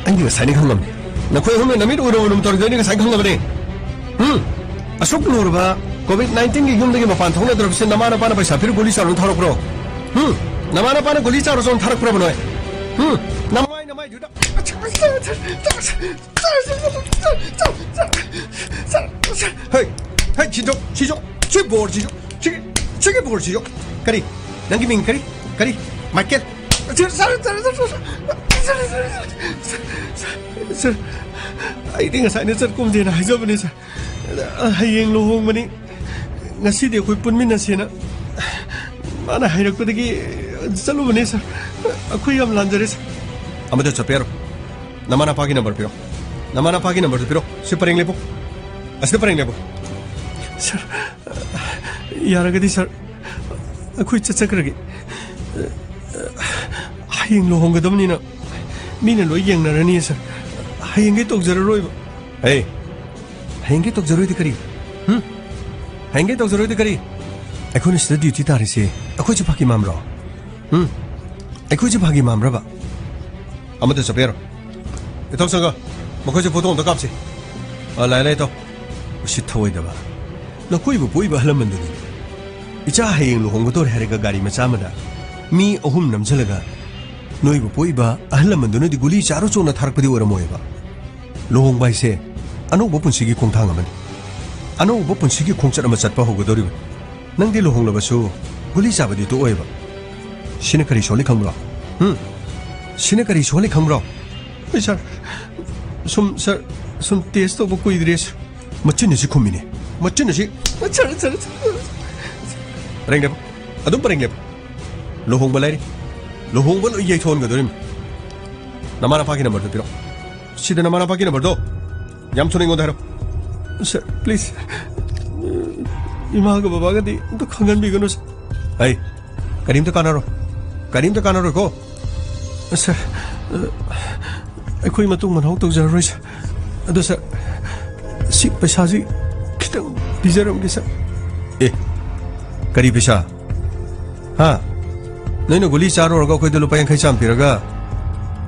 ꯑꯩꯗꯤ ꯉꯁꯥꯏꯅ ꯈꯪꯂꯝꯅꯤ꯫ ꯅꯈꯣꯏ ꯑꯍꯨꯝꯅ ꯅꯃꯤꯠ ꯎꯔꯨ ꯎꯔꯨ ꯇꯧꯔꯤꯗꯣ ꯑꯩꯅ ꯉꯁꯥꯏ ꯈꯪꯂꯕꯅꯦ꯫ ꯎꯝ? ꯑꯁꯨꯛ ꯂꯨꯔꯕ ꯀꯣꯚꯤꯗ ꯅꯥꯏꯟꯇꯤꯟꯒꯤ ꯌꯨꯝꯗꯒꯤ ꯃꯄꯥꯟ ꯊꯣꯛꯅꯗ꯭ꯔꯕꯁꯦ ꯅꯃꯥ ꯅꯄꯥꯅ ꯄꯩꯁꯥ ꯄꯤꯔ ꯒꯨꯂꯤ ꯆꯥꯔꯨꯅ ꯊꯥꯔꯛꯄ꯭ꯔꯣ? ꯎꯝ? ꯅꯃꯥ ꯅꯄꯥꯅ ꯒꯨꯂꯤ ꯆꯥꯔꯨ ꯆꯥꯔꯨꯅ ꯊꯥꯔꯛꯄ꯭ꯔꯕ ꯅꯣꯏ? ꯎꯝ? ꯅꯃꯥꯏ ꯅꯃꯥꯏꯗꯨꯗ꯫ ꯍꯩ, ꯍꯩ, ꯁꯤꯖꯣ, ꯁꯤꯖꯣ, ꯁꯤ ꯕꯣꯔꯗꯁꯤꯖꯣ, ꯁꯤꯒꯤ, ꯁꯤꯒꯤ ꯕꯣꯔꯗꯁꯤꯖꯣ꯫ ꯀꯔꯤ? ꯅꯪꯒꯤ ꯃꯤꯡ ꯀꯔꯤ? ꯀꯔꯤ? ꯃꯥꯏꯀꯦꯜ꯫ ꯁꯥꯔ, ꯁꯥꯔ, ꯁꯥꯔ, ꯁꯥꯔ, ꯁꯥꯔ, ꯁꯥꯔ, ꯁꯥꯔ, ꯑꯩꯗꯤ ꯉꯁꯥꯏꯅ ꯆꯠꯀꯨꯝꯁꯦꯅ ꯍꯥꯏꯖꯕꯅꯦ, ꯁꯥꯔ꯫ ꯍꯌꯦꯡ ꯂꯨꯍꯣꯡꯕꯅꯤ, ꯉꯁꯤꯗꯤ ꯑꯩꯈꯣꯏ ꯄꯨꯟꯃꯤꯟꯅꯁꯦꯅ ꯃꯥꯅ ꯍꯥꯏꯔꯛꯄꯗꯒꯤ ꯆꯠꯂꯨꯕꯅꯦ, ꯁꯥꯔ꯫ ꯑꯩꯈꯣꯏ ꯌꯥꯝ ꯂꯥꯟꯖꯔꯦ, ꯁꯥꯔ꯫ ꯑꯃꯗ ꯆꯠꯄ ꯌꯥꯔꯣꯏ꯫ ꯅꯃꯥ ꯅꯄꯥꯒꯤ ꯅꯝꯕꯔ ꯄꯤꯔꯣ꯫ ꯅꯃꯥ ꯅꯄꯥꯒꯤ ꯅꯝꯕꯔꯗꯨ ꯄꯤꯔꯣ꯫ ꯁꯤ ꯄꯔꯦꯡ ꯂꯦꯞꯄꯨ꯫ ꯑꯁꯤꯗ ꯄꯔꯦꯡ ꯂꯦꯞꯄꯨ꯫ ꯁꯥꯔ, ꯌꯥꯔꯒꯗꯤ, ꯁꯥꯔ, ꯑꯩꯈꯣꯏ ꯆꯠꯆꯈ꯭ꯔꯒꯦ꯫ ꯍꯌꯦꯡ ꯂꯨꯍꯣꯡꯒꯗꯕꯅꯤꯅ ꯃꯤꯅ ꯂꯣꯏ ꯌꯦꯡꯅꯔꯅꯤ, ꯁꯥꯔ꯫ ꯍꯌꯦꯡꯒꯩ ꯇꯧꯖꯔꯔꯣꯏꯕ꯫ ꯍꯦ, ꯍꯌꯦꯡꯒꯩ ꯇꯧꯖꯔꯣꯏꯗꯤ ꯀꯔꯤ? ꯍꯨꯝ? ꯍꯌꯦꯡꯒꯩ ꯇꯧꯖꯔꯣꯏꯗꯤ ꯀꯔꯤ? ꯑꯩꯈꯣꯏꯅ ꯁꯤꯗ ꯗ꯭ꯌꯨꯇꯤ ꯇꯥꯔꯤꯁꯦ ꯑꯩꯈꯣꯏꯁꯦ ꯐꯥꯒꯤ ꯃꯥꯟꯕ꯭ꯔꯣ? ꯎꯝ? ꯑꯩꯈꯣꯏꯁꯦ ꯐꯥꯒꯤ ꯃꯥꯟꯕ꯭ꯔꯕ? ꯑꯃꯗ ꯆꯠꯄ ꯌꯥꯔꯣꯏ꯫ ꯏꯇꯥꯎ ꯁꯪꯒ, ꯃꯈꯣꯏꯁꯦ ꯐꯣꯇꯣ ꯑꯝꯇ ꯀꯥꯞꯁꯤ꯫ ꯑ, ꯂꯥꯛꯑꯦ, ꯂꯥꯛꯑꯦ, ꯏꯇꯥꯎ꯫ ꯎꯁꯤꯠ ꯊꯑꯣꯏꯗꯕ꯫ ꯅꯈꯣꯏꯕꯨ ꯄꯣꯛꯏꯕ ꯑꯍꯜ ꯂꯃꯟꯗꯨꯅꯤ꯫ ꯏꯆꯥ ꯍꯌꯦꯡ ꯂꯨꯍꯣꯡꯒꯗꯧꯔꯦ ꯍꯥꯏꯔꯒ ꯒꯥꯔꯤ ꯃꯆꯥ ꯑꯃꯗ ꯃꯤ ꯑꯍꯨꯝ ꯅꯝꯁꯤꯜꯂꯒ ꯅꯣꯏꯕꯨ ꯄꯣꯛꯏꯕ ꯑꯍꯜ ꯂꯃꯟꯗꯨꯅꯗꯤ ꯒꯨꯂꯤ ꯆꯥꯔꯨ ꯆꯣꯅ ꯊꯥꯔꯛꯄꯗꯤ ꯑꯣꯏꯔꯝꯃꯣꯏꯕ꯫ ꯂꯨꯍꯣꯡꯕ ꯍꯥꯏꯁꯦ ꯑꯅꯧꯕ ꯄꯨꯟꯁꯤꯒꯤ ꯈꯣꯡꯊꯥꯡ ꯑꯃꯅꯤ꯫ ꯑꯅꯧꯕ ꯄꯨꯟꯁꯤꯒꯤ ꯈꯣꯡꯆꯠ ꯑꯃ ꯆꯠꯄ ꯍꯧꯒꯗꯧꯔꯤꯕꯅꯤ꯫ ꯅꯪꯗꯤ ꯂꯨꯍꯣꯡꯂꯕꯁꯨ ꯒꯨꯂꯤ ꯆꯥꯕꯗꯤ ꯇꯣꯛꯑꯣꯏꯕ꯫ ꯁꯤꯅ ꯀꯔꯤ ꯁꯣꯜꯂꯤ ꯈꯪꯕ꯭ꯔꯣ? ꯍꯨꯝ? ꯁꯤꯅ ꯀꯔꯤ ꯁꯣꯜꯂꯤ ꯈꯪꯕ꯭ꯔꯣ? ꯑꯩ ꯁꯥꯔ, ꯁꯨꯝ, ꯁꯥꯔ, ꯁꯨꯝ ꯇꯦꯁ ꯇꯧꯕ ꯀꯨꯏꯗ꯭ꯔꯦ, ꯁꯥꯔ꯫ ꯃꯆꯤꯟ ꯑꯁꯤ ꯈꯨꯝꯃꯤꯅꯦ꯫ ꯃꯆꯤꯟ ꯑꯁꯤ, ꯁꯥꯔ, ꯁꯥꯔ, ꯁꯥꯔ꯫ ꯄꯔꯦꯡ ꯂꯦꯞꯄꯨ꯫ ꯑꯗꯨꯝ ꯄꯔꯦꯡ ꯂꯦꯞꯄꯨ꯫ ꯂꯨꯍꯣꯡꯕ ꯂꯩꯔꯤ꯫ ꯂꯨꯍꯣꯡꯕ ꯂꯣꯏ ꯌꯩꯊꯣꯛꯍꯟꯒꯗꯧꯔꯤꯕꯅꯤ꯫ ꯅꯃꯥ ꯅꯄꯥꯒꯤ ꯅꯝꯕꯔꯗꯨ ꯄꯤꯔꯣ꯫ ꯁꯤꯗ ꯅꯃꯥ ꯅꯄꯥꯒꯤ ꯅꯝꯕꯔꯗꯣ꯫ ꯌꯥꯝ ꯊꯨꯅ ꯑꯩꯉꯣꯟꯗ ꯍꯥꯏꯔꯣ꯫ ꯁꯥꯔ, ꯄ꯭ꯂꯤꯖ꯫ ꯏꯃꯥꯒ ꯕꯕꯥꯒꯗꯤ ꯑꯝꯇ ꯈꯪꯍꯟꯕꯤꯒꯅꯨ, ꯁꯥꯔ꯫ ꯑꯩ, ꯀꯔꯤꯝꯇ ꯀꯥꯟꯅꯔꯣꯏ꯫ ꯀꯔꯤꯝꯇ ꯀꯥꯟꯅꯔꯣꯏꯀꯣ꯫ ꯁꯥꯔ, ꯑꯩꯈꯣꯏ ꯃꯇꯨꯡ ꯃꯅꯥꯎ ꯇꯧꯖꯔꯔꯣꯏ, ꯁꯥꯔ꯫ ꯑꯗꯣ, ꯁꯥꯔ, ꯁꯤ ꯄꯩꯁꯥꯁꯤ ꯈꯤꯇꯪ ꯄꯤꯖꯔꯝꯒꯦ, ꯁꯥꯔ꯫ ꯑꯦ, ꯀꯔꯤ ꯄꯩꯁꯥ? ꯍꯥ? ꯅꯣꯏꯅ ꯒꯨꯂꯤ ꯆꯥꯔꯨꯔꯒ ꯑꯩꯈꯣꯏꯗ ꯂꯨꯄꯥ ꯌꯥꯡꯈꯩ ꯆꯥꯝ ꯄꯤꯔꯒ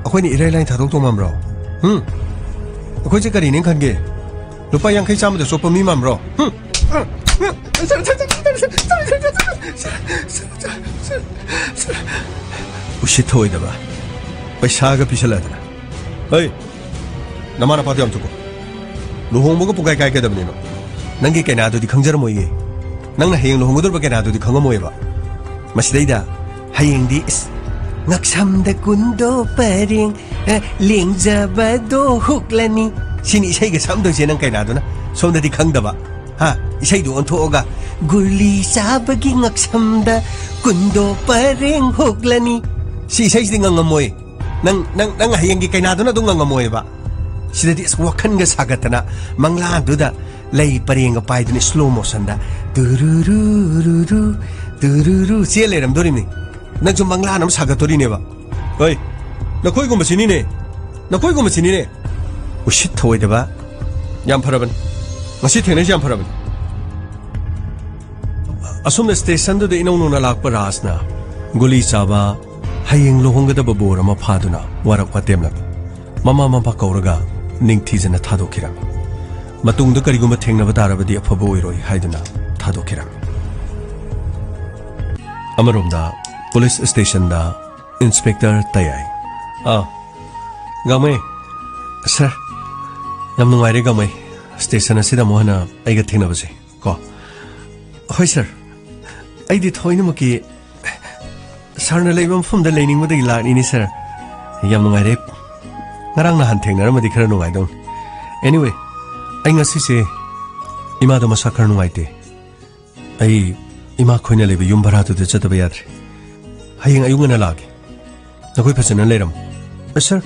ꯑꯩꯈꯣꯏꯅ ꯏꯔꯥꯏ ꯂꯥꯏꯅ ꯊꯥꯗꯣꯛꯇꯧ ꯃꯥꯟꯕ꯭ꯔꯣ? ꯍꯨꯝ? ꯑꯩꯈꯣꯏꯁꯦ ꯀꯔꯤꯅꯦ ꯈꯟꯒꯦ? ꯂꯨꯄꯥ ꯌꯥꯡꯈꯩ ꯆꯥꯝꯃꯗ ꯆꯣꯞꯄ ꯃꯤ ꯃꯥꯟꯕ꯭ꯔꯣ? ꯍꯨꯝ? ꯎꯁꯤꯠ ꯊꯑꯣꯏꯗꯕ꯫ ꯄꯩꯁꯥꯒ ꯄꯤꯁꯜꯂꯛꯑꯗꯅ꯫ ꯍꯩ! ꯅꯃꯥ ꯅꯄꯥꯗꯣ ꯌꯥꯝ ꯆꯨꯞꯄꯣ꯫ ꯂꯨꯍꯣꯡꯕꯒ ꯄꯨꯡꯀꯥꯏ ꯀꯥꯏꯒꯗꯕꯅꯤꯅꯣ? ꯅꯪꯒꯤ ꯀꯩꯅꯥꯗꯨꯗꯤ ꯈꯪꯖꯔꯝꯃꯣꯏꯌꯦ꯫ ꯅꯪꯅ ꯍꯌꯦꯡ ꯂꯨꯍꯣꯡꯒꯗꯧꯔꯤꯕ ꯀꯩꯅꯥꯗꯨꯗꯤ ꯈꯪꯉꯝꯃꯣꯏꯕ꯫ ꯃꯁꯤꯗꯩꯗ ꯍꯌꯦꯡꯗꯤ ꯏꯁ, "ꯉꯛꯁꯝꯗ ꯀꯨꯟꯗꯣ ꯄꯔꯦꯡ, ꯑꯦ, ꯂꯦꯡꯖꯕꯗꯣ ꯍꯨꯛꯂꯅꯤ", ꯁꯤꯅꯤ ꯏꯁꯩꯒ ꯁꯛꯑꯝꯗꯣꯏꯁꯦ ꯅꯪ ꯀꯩꯅꯥꯗꯨꯅ꯫ ꯁꯣꯝꯗꯗꯤ ꯈꯪꯗꯕ꯫ ꯍꯥ? ꯏꯁꯩꯗꯨ ꯑꯣꯟꯊꯣꯛꯑꯒ, "ꯒꯨꯂꯤ ꯆꯥꯕꯒꯤ ꯉꯛꯁꯝꯗ ꯀꯨꯟꯗꯣ ꯄꯔꯦꯡ ꯍꯨꯛꯂꯅꯤ", ꯁꯤ ꯏꯁꯩꯁꯤꯗꯤ ꯉꯪꯉꯝꯃꯣꯏ꯫ ꯅꯪ, ꯅꯪ, ꯅꯪ ꯍꯌꯦꯡꯒꯤ ꯀꯩꯅꯥꯗꯨꯅ ꯑꯗꯨꯝ ꯉꯪꯉꯝꯃꯣꯏꯕ꯫ ꯁꯤꯗꯗꯤ ꯑꯁ ꯋꯥꯈꯟꯒ ꯁꯥꯒꯠꯇꯅ ꯃꯪꯂꯥꯗꯨꯗ ꯂꯩ ꯄꯔꯦꯡꯒ ꯄꯥꯏꯗꯨꯅ slow motionꯗ ꯇꯨꯔꯨꯔꯨ, ꯇꯨꯔꯨꯔꯨ ꯆꯦ ꯂꯩꯔꯝꯗꯣꯔꯤꯕꯅꯤ꯫ ꯅꯪꯁꯨ ꯃꯪꯂꯥꯟ ꯑꯃ ꯁꯥꯒꯠꯇꯣꯔꯤꯅꯦꯕ꯫ ꯍꯣꯏ, ꯅꯈꯣꯏꯒꯨꯝꯕꯁꯤꯅꯤꯅꯦ, ꯅꯈꯣꯏꯒꯨꯝꯕꯁꯤꯅꯤꯅꯦ꯫ ꯎꯁꯤꯠ ꯊꯑꯣꯏꯗꯕ꯫ ꯌꯥꯝ ꯐꯔꯕꯅꯤ, ꯉꯁꯤ ꯊꯦꯡꯅꯩꯁꯦ ꯌꯥꯝ ꯐꯔꯕꯅꯤ꯫ ꯑꯁꯨꯝꯅ stationꯗꯨꯗ ꯏꯅꯧ ꯅꯧꯅ ꯂꯥꯛꯄ ꯔꯥꯖꯅ ꯒꯨꯂꯤ ꯆꯥꯕ, ꯍꯌꯦꯡ ꯂꯨꯍꯣꯡꯒꯗꯕ ꯕꯣꯔ ꯑꯃ ꯐꯥꯗꯨꯅ ꯋꯥꯔꯛ ꯋꯥꯇꯦꯝꯂꯝꯃꯤ꯫ ꯃꯃꯥ ꯃꯄꯥ ꯀꯧꯔꯒ ꯅꯤꯡꯊꯤꯖꯅ ꯊꯥꯗꯣꯛꯈꯤꯔꯝꯃꯤ꯫ ꯃꯇꯨꯡꯗ ꯀꯔꯤꯒꯨꯝꯕ ꯊꯦꯡꯅꯕ ꯇꯥꯔꯕꯗꯤ ꯑꯐꯕ ꯑꯣꯏꯔꯣꯏ ꯍꯥꯏꯗꯨꯅ ꯊꯥꯗꯣꯛꯈꯤꯔꯝꯃꯤ꯫ ꯑꯃꯔꯣꯝꯗ police stationꯗ Inspector ꯇꯌꯥꯏ꯫ ꯑꯥ, ꯒꯥꯡꯃꯩ꯫ Sir, ꯌꯥꯝ ꯅꯨꯡꯉꯥꯏꯔꯦ ꯒꯥꯡꯃꯩ, station ꯑꯁꯤꯗ ꯑꯃꯨꯛ ꯍꯟꯅ ꯑꯩꯒ ꯊꯦꯡꯅꯕꯁꯦ꯫ ꯀꯣ꯫ ꯍꯣꯏ sir, ꯑꯩꯗꯤ ꯊꯑꯣꯏꯅꯃꯛꯀꯤ sirꯅ ꯂꯩꯕ ꯃꯐꯝꯗ ꯂꯩꯅꯤꯡꯕꯗꯒꯤ ꯂꯥꯛꯂꯤꯅꯤ sir꯫ ꯌꯥꯝ ꯅꯨꯡꯉꯥꯏꯔꯦ꯫ ꯉꯔꯥꯡ ꯅꯍꯥꯟ ꯊꯦꯡꯅꯔꯝꯃꯗꯤ ꯈꯔ ꯅꯨꯡꯉꯥꯏꯗꯧꯅꯤ꯫ Anyway, ꯑꯩ ꯉꯁꯤꯁꯦ ꯏꯃꯥꯗꯣ ꯃꯁꯥ ꯈꯔ ꯅꯨꯡꯉꯥꯏꯇꯦ꯫ ꯑꯩ ꯏꯃꯥ ꯈꯣꯏꯅ ꯂꯩꯕ ꯌꯨꯝ ꯚꯔꯥꯗꯨꯗ ꯆꯠꯇꯕ ꯌꯥꯗ꯭ꯔꯦ꯫ ꯍꯌꯦꯡ ꯑꯌꯨꯛ ꯉꯟꯅ ꯂꯥꯛꯑꯒꯦ꯫ ꯅꯈꯣꯏ ꯐꯖꯅ ꯂꯩꯔꯝꯃꯨ꯫ ꯑꯦ, sir,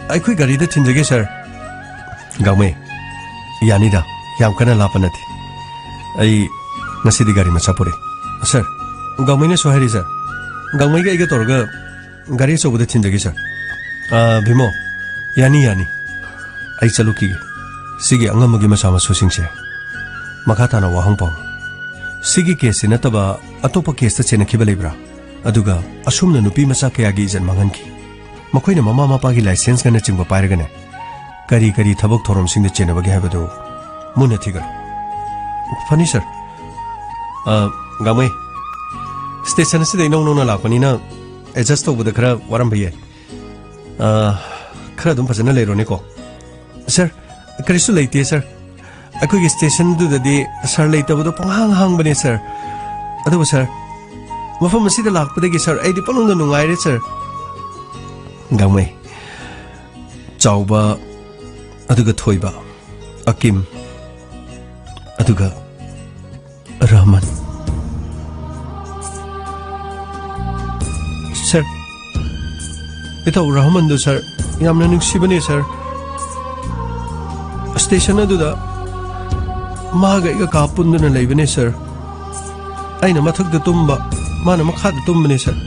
ꯑꯩꯈꯣꯏ ꯒꯥꯔꯤꯗ ꯊꯤꯟꯖꯒꯦ, sir꯫ ꯒꯥꯡꯃꯩ, ꯌꯥꯅꯤꯗ, ꯌꯥꯝ ꯀꯟꯅ ꯂꯥꯞꯄ ꯅꯠꯇꯦ꯫ ꯑꯩ ꯉꯁꯤꯗꯤ ꯒꯥꯔꯤ ꯃꯆꯥ ꯄꯨꯔꯛꯏ꯫ Sir, ꯒꯥꯡꯃꯩꯅꯁꯨ ꯍꯥꯏꯔꯤ, sir꯫ ꯒꯥꯡꯃꯩꯒ ꯑꯩꯒ ꯇꯧꯔꯒ ꯒꯥꯔꯤ ꯑꯆꯧꯕꯗ ꯊꯤꯟꯖꯒꯦ, sir꯫ ꯑꯥ, ꯚꯤꯃꯣ, ꯌꯥꯅꯤ, ꯌꯥꯅꯤ꯫ ꯑꯩ ꯆꯠꯂꯨꯈꯤꯒꯦ꯫ ꯁꯤꯒꯤ ꯑꯉꯝꯕꯒꯤ ꯃꯆꯥ ꯃꯁꯨꯁꯤꯡꯁꯦ ꯃꯈꯥ ꯇꯥꯅ ꯋꯥꯍꯪ ꯄꯥꯎ꯫ ꯁꯤꯒꯤ caseꯁꯤ ꯅꯠꯇꯕ ꯑꯇꯣꯞꯄ caseꯇ ꯆꯦꯟꯅꯈꯤꯕ ꯂꯩꯕ꯭ꯔꯥ? ꯑꯗꯨꯒ ꯑꯁꯨꯝꯅ ꯅꯨꯄꯤ ꯃꯆꯥ ꯀꯌꯥꯒꯤ ꯏꯖꯠ ꯃꯥꯡꯍꯟꯈꯤ꯫ ꯃꯈꯣꯏꯅ ꯃꯃꯥ ꯃꯄꯥꯒꯤ licenceꯀꯅꯆꯤꯡꯕ ꯄꯥꯏꯔꯒꯅꯦ, ꯀꯔꯤ ꯀꯔꯤ ꯊꯕꯛ ꯊꯧꯔꯝꯁꯤꯡꯗ ꯆꯦꯟꯅꯕꯒꯦ ꯍꯥꯏꯕꯗꯨ ꯃꯨꯟꯅ ꯊꯤꯒꯠꯂꯨ꯫ ꯐꯅꯤ, ꯁꯥꯔ꯫ ꯑ, ꯒꯥꯡꯃꯩ, ꯁ꯭ꯇꯦꯁꯟ ꯑꯁꯤꯗ ꯏꯅꯧ ꯅꯧꯅ ꯂꯥꯛꯄꯅꯤꯅ ꯑꯦꯗꯖꯁ ꯇꯧꯕꯗ ꯈꯔ ꯋꯥꯔꯝꯕ ꯌꯥꯏ꯫ ꯑ, ꯈꯔ ꯑꯗꯨꯝ ꯐꯖꯅ ꯂꯩꯔꯣꯅꯦꯀꯣ꯫ ꯁꯥꯔ, ꯀꯔꯤꯁꯨ ꯂꯩꯇꯦ, ꯁꯥꯔ꯫ ꯑꯩꯈꯣꯏꯒꯤ ꯁ꯭ꯇꯦꯁꯟꯗꯨꯗꯗꯤ ꯁꯥꯔ ꯂꯩꯇꯕꯗꯣ ꯄꯪꯍꯥꯡ ꯍꯥꯡꯕꯅꯦ, ꯁꯥꯔ꯫ ꯑꯗꯨꯕꯨ, ꯁꯥꯔ, ꯃꯐꯝ ꯑꯁꯤꯗ ꯂꯥꯛꯄꯗꯒꯤ, ꯁꯥꯔ, ꯑꯩꯗꯤ ꯄꯪꯅꯨꯡꯗ ꯅꯨꯡꯉꯥꯏꯔꯦ, ꯁꯥꯔ꯫ ꯒꯥꯡꯃꯩ, ꯆꯥꯎꯕ, ꯑꯗꯨꯒ ꯊꯣꯏꯕ, ꯑꯀꯤꯝ, ꯑꯗꯨꯒ ꯔꯍꯃꯟ꯫ ꯁꯥꯔ, ꯏꯇꯥꯎ ꯔꯍꯃꯟꯗꯨ, ꯁꯥꯔ, ꯌꯥꯝꯅ ꯅꯨꯡꯁꯤꯕꯅꯦ, ꯁꯥꯔ꯫ ꯁ꯭ꯇꯦꯁꯟ ꯑꯗꯨꯗ ꯃꯥꯒ ꯑꯩꯒ ꯀꯥ ꯄꯨꯟꯗꯨꯅ ꯂꯩꯕꯅꯦ, ꯁꯥꯔ꯫ ꯑꯩꯅ ꯃꯊꯛꯇ ꯇꯨꯝꯕ, ꯃꯥꯅ ꯃꯈꯥꯗ ꯇꯨꯝꯕꯅꯦ, ꯁꯥꯔ꯫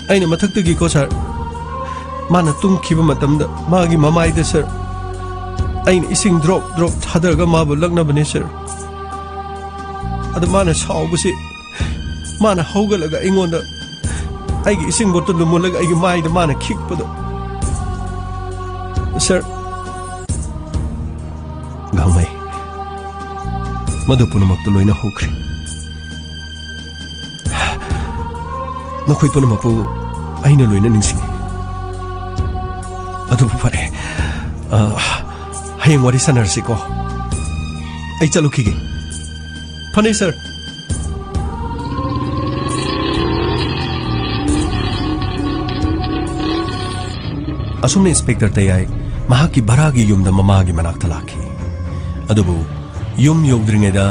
ꯑꯩꯅ ꯃꯊꯛꯇꯒꯤꯀꯣ, ꯁꯥꯔ, ꯃꯥꯅ ꯇꯨꯝꯈꯤꯕ ꯃꯇꯝꯗ ꯃꯥꯒꯤ ꯃꯃꯥꯏꯗ, ꯁꯥꯔ, ꯑꯩꯅ ꯏꯁꯤꯡ ꯗ꯭ꯔꯣꯞ ꯗ꯭ꯔꯣꯞ ꯊꯥꯗꯔꯒ ꯃꯥꯕꯨ ꯂꯛꯅꯕꯅꯦ, ꯁꯥꯔ꯫ ꯑꯗꯨ ꯃꯥꯅ ꯁꯥꯎꯕꯁꯤ, ꯃꯥꯅ ꯍꯧꯒꯠꯂꯒ ꯑꯩꯉꯣꯟꯗ ꯑꯩꯒꯤ ꯏꯁꯤꯡ ꯕꯣꯇꯜꯗꯨ ꯃꯨꯜꯂꯒ ꯑꯩꯒꯤ ꯃꯥꯏꯗ ꯃꯥꯅ ꯈꯤꯛꯄꯗꯣ, ꯁꯥꯔ, ꯒꯥꯡꯃꯩ, ꯃꯗꯨ ꯄꯨꯝꯅꯃꯛꯇꯨ ꯂꯣꯏꯅ ꯍꯧꯈ꯭ꯔꯦ꯫ ꯅꯈꯣꯏ ꯄꯨꯝꯅꯃꯛꯄꯨ ꯑꯩꯅ ꯂꯣꯏꯅ ꯅꯤꯡꯁꯤꯡꯉꯤ꯫ ꯑꯗꯨꯕꯨ ꯐꯔꯦ, ꯑ, ꯍꯌꯦꯡ ꯋꯥꯔꯤ ꯁꯥꯟꯅꯔꯁꯤꯀꯣ꯫ ꯑꯩ ꯆꯠꯂꯨꯈꯤꯒꯦ꯫ ꯐꯅꯤ, ꯁꯥꯔ꯫ ꯑꯁꯨꯝꯅ ꯏꯟꯁꯄꯦꯛꯇꯔ ꯇꯌꯥꯏ ꯃꯍꯥꯛꯀꯤ ꯚꯔꯥꯒꯤ ꯌꯨꯝꯗ ꯃꯃꯥꯒꯤ ꯃꯅꯥꯛꯇ ꯂꯥꯛꯈꯤ꯫ ꯑꯗꯨꯕꯨ ꯌꯨꯝ ꯌꯧꯗ꯭ꯔꯤꯉꯩꯗ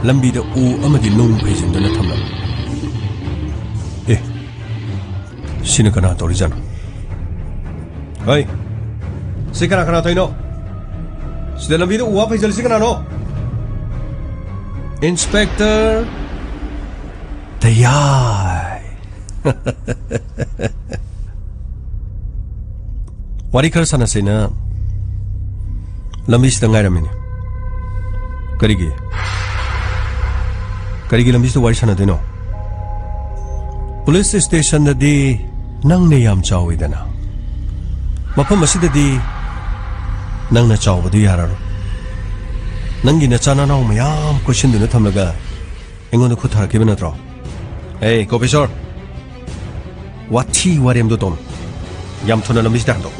ꯂꯝꯕꯤꯗ ꯎ ꯑꯃꯗꯤ ꯅꯨꯡ ꯐꯩꯖꯤꯟꯗꯨꯅ ꯊꯝꯂꯝꯃꯤ꯫ ꯑꯦ, ꯁꯤꯅ ꯀꯅꯥ ꯇꯧꯔꯤꯖꯥꯠꯅꯣ? ꯍꯩ, ꯁꯤ ꯀꯅꯥ ꯀꯅꯥ ꯇꯧꯔꯤꯅꯣ? ꯁꯤꯗ ꯂꯝꯕꯤꯗ ꯎ ꯋꯥ ꯐꯩꯖꯜꯂꯤꯁꯤ ꯀꯅꯥꯅꯣ? ꯏꯟꯁꯄꯦꯛꯇꯔ ꯇꯌꯥꯏ꯫ ꯋꯥꯔꯤ ꯈꯔ ꯁꯥꯟꯅꯁꯦꯅ ꯂꯝꯕꯤꯁꯤꯗ ꯉꯥꯏꯔꯝꯃꯤꯅꯦ꯫ ꯀꯔꯤꯒꯤ? ꯀꯔꯤꯒꯤ ꯂꯝꯕꯤꯁꯤꯗ ꯋꯥꯔꯤ ꯁꯥꯟꯅꯗꯣꯏꯅꯣ? ꯄꯨꯂꯤꯁ ꯁ꯭ꯇꯦꯁꯟꯗꯗꯤ ꯅꯪꯅ ꯌꯥꯝ ꯆꯥꯎꯋꯤꯗꯅ꯫ ꯃꯐꯝ ꯑꯁꯤꯗꯗꯤ ꯅꯪꯅ ꯆꯥꯎꯕꯗꯨ ꯌꯥꯔꯔꯣꯏ꯫ ꯅꯪꯒꯤ ꯅꯆꯥ ꯅꯅꯥꯎ ꯃꯌꯥꯝ ꯀꯣꯏꯁꯤꯟꯗꯨꯅ ꯊꯝꯂꯒ ꯑꯩꯉꯣꯟꯗ ꯈꯨꯠ ꯊꯥꯔꯛꯈꯤꯕ ꯅꯠꯇ꯭ꯔꯣ? ꯑꯦ, ꯀꯣꯄꯦꯁꯣꯔ! ꯋꯥꯊꯤ ꯋꯥꯔꯦꯝꯗꯣ ꯇꯧꯅꯨ꯫ ꯌꯥꯝ ꯊꯨꯅ ꯂꯝꯕꯤꯁꯤꯗ ꯍꯟꯗꯣꯛ꯫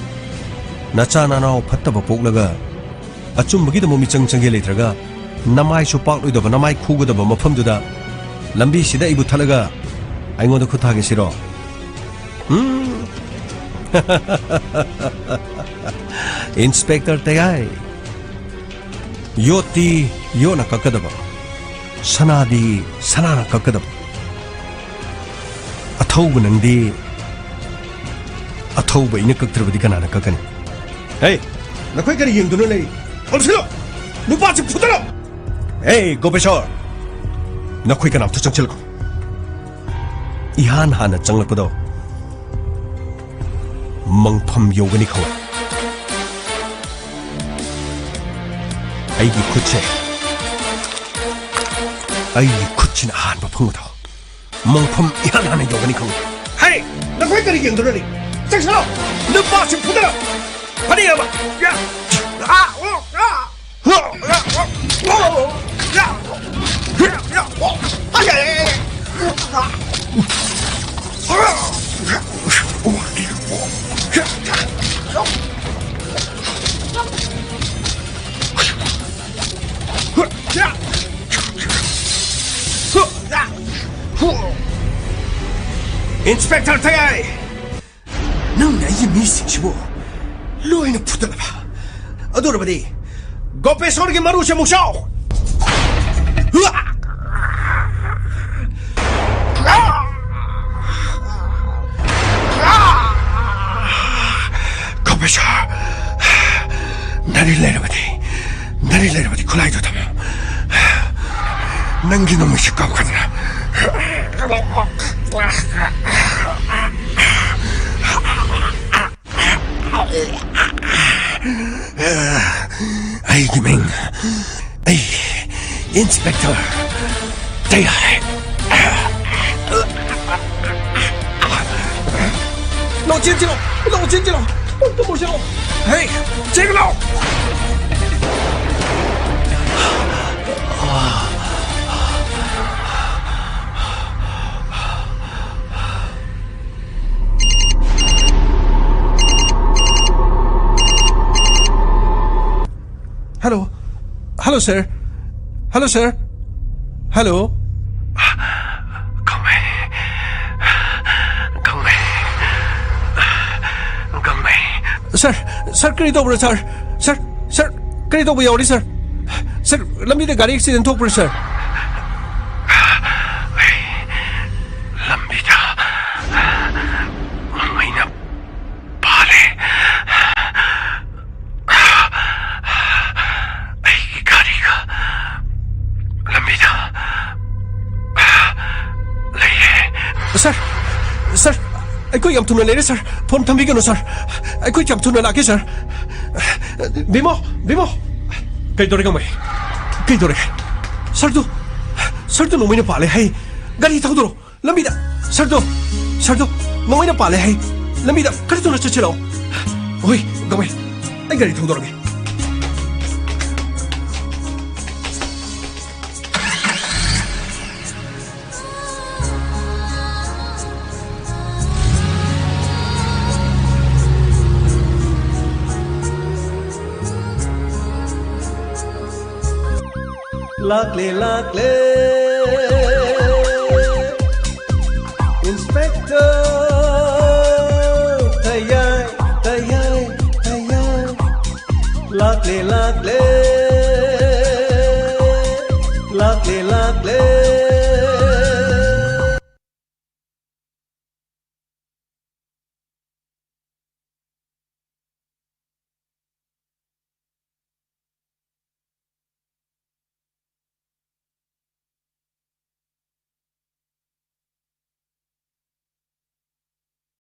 ꯅꯆꯥ ꯅꯅꯥꯎ ꯐꯠꯇꯕ ꯄꯣꯛꯂꯒ ꯑꯆꯨꯝꯕꯒꯤꯗꯃꯛ ꯃꯤꯆꯪ ꯆꯪꯒꯦ ꯂꯩꯇ꯭ꯔꯒ ꯅꯃꯥꯏꯁꯨ ꯄꯥꯛꯂꯣꯏꯗꯕ, ꯅꯃꯥꯏ ꯈꯨꯒꯗꯕ ꯃꯐꯝꯗꯨꯗ ꯂꯝꯕꯤꯁꯤꯗ ꯑꯩꯕꯨ ꯊꯠꯂꯒ ꯑꯩꯉꯣꯟꯗ ꯈꯨꯠ ꯊꯥꯒꯦ ꯁꯤꯔꯣ? ꯎꯝ? ꯏꯟꯁꯄꯦꯛꯇꯔ ꯇꯌꯥꯏ, ꯌꯣꯠꯇꯤ ꯌꯣꯠꯅ ꯀꯛꯀꯗꯕ, ꯁꯅꯥꯗꯤ ꯁꯅꯥꯅ ꯀꯛꯀꯗꯕ꯫ ꯑꯊꯧꯕ ꯅꯪꯗꯤ ꯑꯊꯧꯕ ꯑꯩꯅ ꯀꯛꯇ꯭ꯔꯕꯗꯤ ꯀꯅꯥꯅ ꯀꯛꯀꯅꯤ? ꯍꯦ, ꯅꯈꯣꯏ ꯀꯔꯤ ꯌꯦꯡꯗꯨꯅ ꯂꯩ? ꯑꯣꯟꯁꯤꯜꯂꯣ! ꯅꯨꯄꯥꯁꯤ ꯐꯨꯗꯠꯂꯣ! ꯍꯦ, ꯒꯣꯄꯦꯁꯣꯔ! ꯅꯈꯣꯏ ꯀꯅꯥꯝꯇ ꯆꯪꯁꯤꯜꯂꯛꯀꯅꯨ꯫ ꯏꯍꯥꯟ ꯍꯥꯟꯅ ꯆꯪꯂꯛꯄꯗꯣ ꯃꯪꯐꯝ ꯌꯧꯒꯅꯤ ꯈꯪꯉꯨ꯫ ꯑꯩꯒꯤ ꯈꯨꯠꯁꯦ, ꯑꯩꯒꯤ ꯈꯨꯠꯁꯤꯅ ꯑꯍꯥꯟꯕ ꯐꯪꯕꯗꯣ ꯃꯪꯐꯝ ꯏꯍꯥꯟ ꯍꯥꯟꯅ ꯌꯧꯒꯅꯤ ꯈꯪꯉꯨ꯫ ꯍꯦ! ꯅꯈꯣꯏ ꯀꯔꯤ ꯌꯦꯡꯗꯨꯅ ꯂꯩ? ꯆꯪꯁꯤꯜꯂꯣ! ꯅꯨꯄꯥꯁꯤ ꯐꯨꯗꯠꯂꯣ! ꯐꯅꯦꯛ ꯑꯃ! ꯌꯥ! ꯑꯥ! ꯑꯣ! ꯑꯥ! ꯏꯟꯁꯄꯦꯛꯇꯔ ꯇꯌꯥꯏ! ꯅꯪꯅ ꯑꯩꯒꯤ ꯃꯤꯁꯤꯡꯁꯤꯕꯨ ꯂꯣꯏꯅ ꯐꯨꯗꯠꯂꯕ? ꯑꯗꯨ ꯑꯣꯏꯔꯕꯗꯤ ꯒꯣꯄꯦꯁꯣꯔꯒꯤ ꯃꯔꯨꯁꯦ ꯑꯃꯨꯛ ꯆꯥꯎ! ꯒꯣꯄꯦꯁꯣꯔ, ꯅꯔꯤ ꯂꯩꯔꯕꯗꯤ, ꯅꯔꯤ ꯂꯩꯔꯕꯗꯤ ꯈꯨꯠꯂꯥꯏꯗꯣ ꯊꯝꯃꯣ꯫ ꯅꯪꯒꯤ ꯅꯣꯡꯃꯩꯁꯦ ꯀꯥꯞꯀꯗ꯭ꯔꯥ? ꯑꯩꯒꯤ ꯃꯤꯡ, ꯑꯩ ꯏꯟꯁꯄꯦꯛꯇꯔ ꯇꯌꯥꯏ꯫ ꯂꯧ ꯆꯦꯟꯁꯤꯜꯂꯣ! ꯂꯧ ꯆꯦꯟꯁꯤꯜꯂꯣ! ꯄꯨꯡ ꯇꯨꯝꯃꯨꯁꯤꯔꯣ! ꯍꯦ, ꯆꯦꯜꯂꯣ! Hello. Hello, sir. Hello, sir. Hello. ꯒꯥꯡꯃꯩ꯫ ꯒꯥꯡꯃꯩ꯫ ꯒꯥꯡꯃꯩ꯫ Sir, sir, ꯀꯔꯤ ꯇꯧꯕ꯭ꯔꯥ, sir? Sir, sir, ꯀꯔꯤ ꯇꯧꯕ ꯌꯥꯎꯔꯤ, sir? Sir, ꯂꯝꯕꯤꯗ ꯒꯥꯔꯤ accident ꯊꯣꯛꯄ꯭ꯔꯥ, sir? ꯑꯩ ꯂꯝꯕꯤꯗ ꯒꯥꯡꯃꯩꯅ ꯄꯥꯜꯂꯦ꯫ ꯑꯩꯒꯤ ꯒꯥꯔꯤꯒ ꯂꯝꯕꯤꯗ ꯂꯩꯔꯦ꯫ Sir, sir, ꯑꯩꯈꯣꯏ ꯌꯥꯝ ꯊꯨꯅ ꯂꯩꯔꯦ, sir꯫ Phone ꯊꯝꯕꯤꯒꯅꯨ, sir꯫ ꯑꯩꯈꯣꯏ ꯌꯥꯝ ꯊꯨꯅ ꯂꯥꯛꯀꯦ, sir꯫ ꯕꯤꯃꯣ, ꯕꯤꯃꯣ꯫ ꯀꯩꯗꯧꯔꯦ, ꯒꯥꯡꯃꯩ? ꯀꯩꯗꯧꯔꯦ? Sir ꯗꯨ, sir ꯗꯨ ꯅꯣꯡꯃꯩꯅ ꯄꯥꯜꯂꯦ ꯍꯥꯏ꯫ ꯒꯥꯔꯤ ꯊꯧꯗꯣꯔꯛꯑꯣ꯫ ꯂꯝꯕꯤꯗ, sir ꯗꯣ, sir ꯗꯣ, ꯅꯣꯡꯃꯩꯅ ꯄꯥꯜꯂꯦ ꯍꯥꯏ꯫ ꯂꯝꯕꯤꯗ ꯈꯔ ꯊꯨꯅ ꯆꯠꯁꯤꯜꯂꯛꯑꯣ꯫ ꯍꯣꯏ, ꯒꯥꯡꯃꯩ, ꯑꯩ ꯒꯥꯔꯤ ꯊꯧꯗꯣꯔꯛꯑꯒꯦ꯫ ꯂꯥꯛꯂꯦ, ꯂꯥꯛꯂꯦ꯫ Inspector ꯊꯌꯥꯏ, ꯊꯌꯥꯏ, ꯊꯌꯥꯏ꯫ ꯂꯥꯛꯂꯦ, ꯂꯥꯛꯂꯦ꯫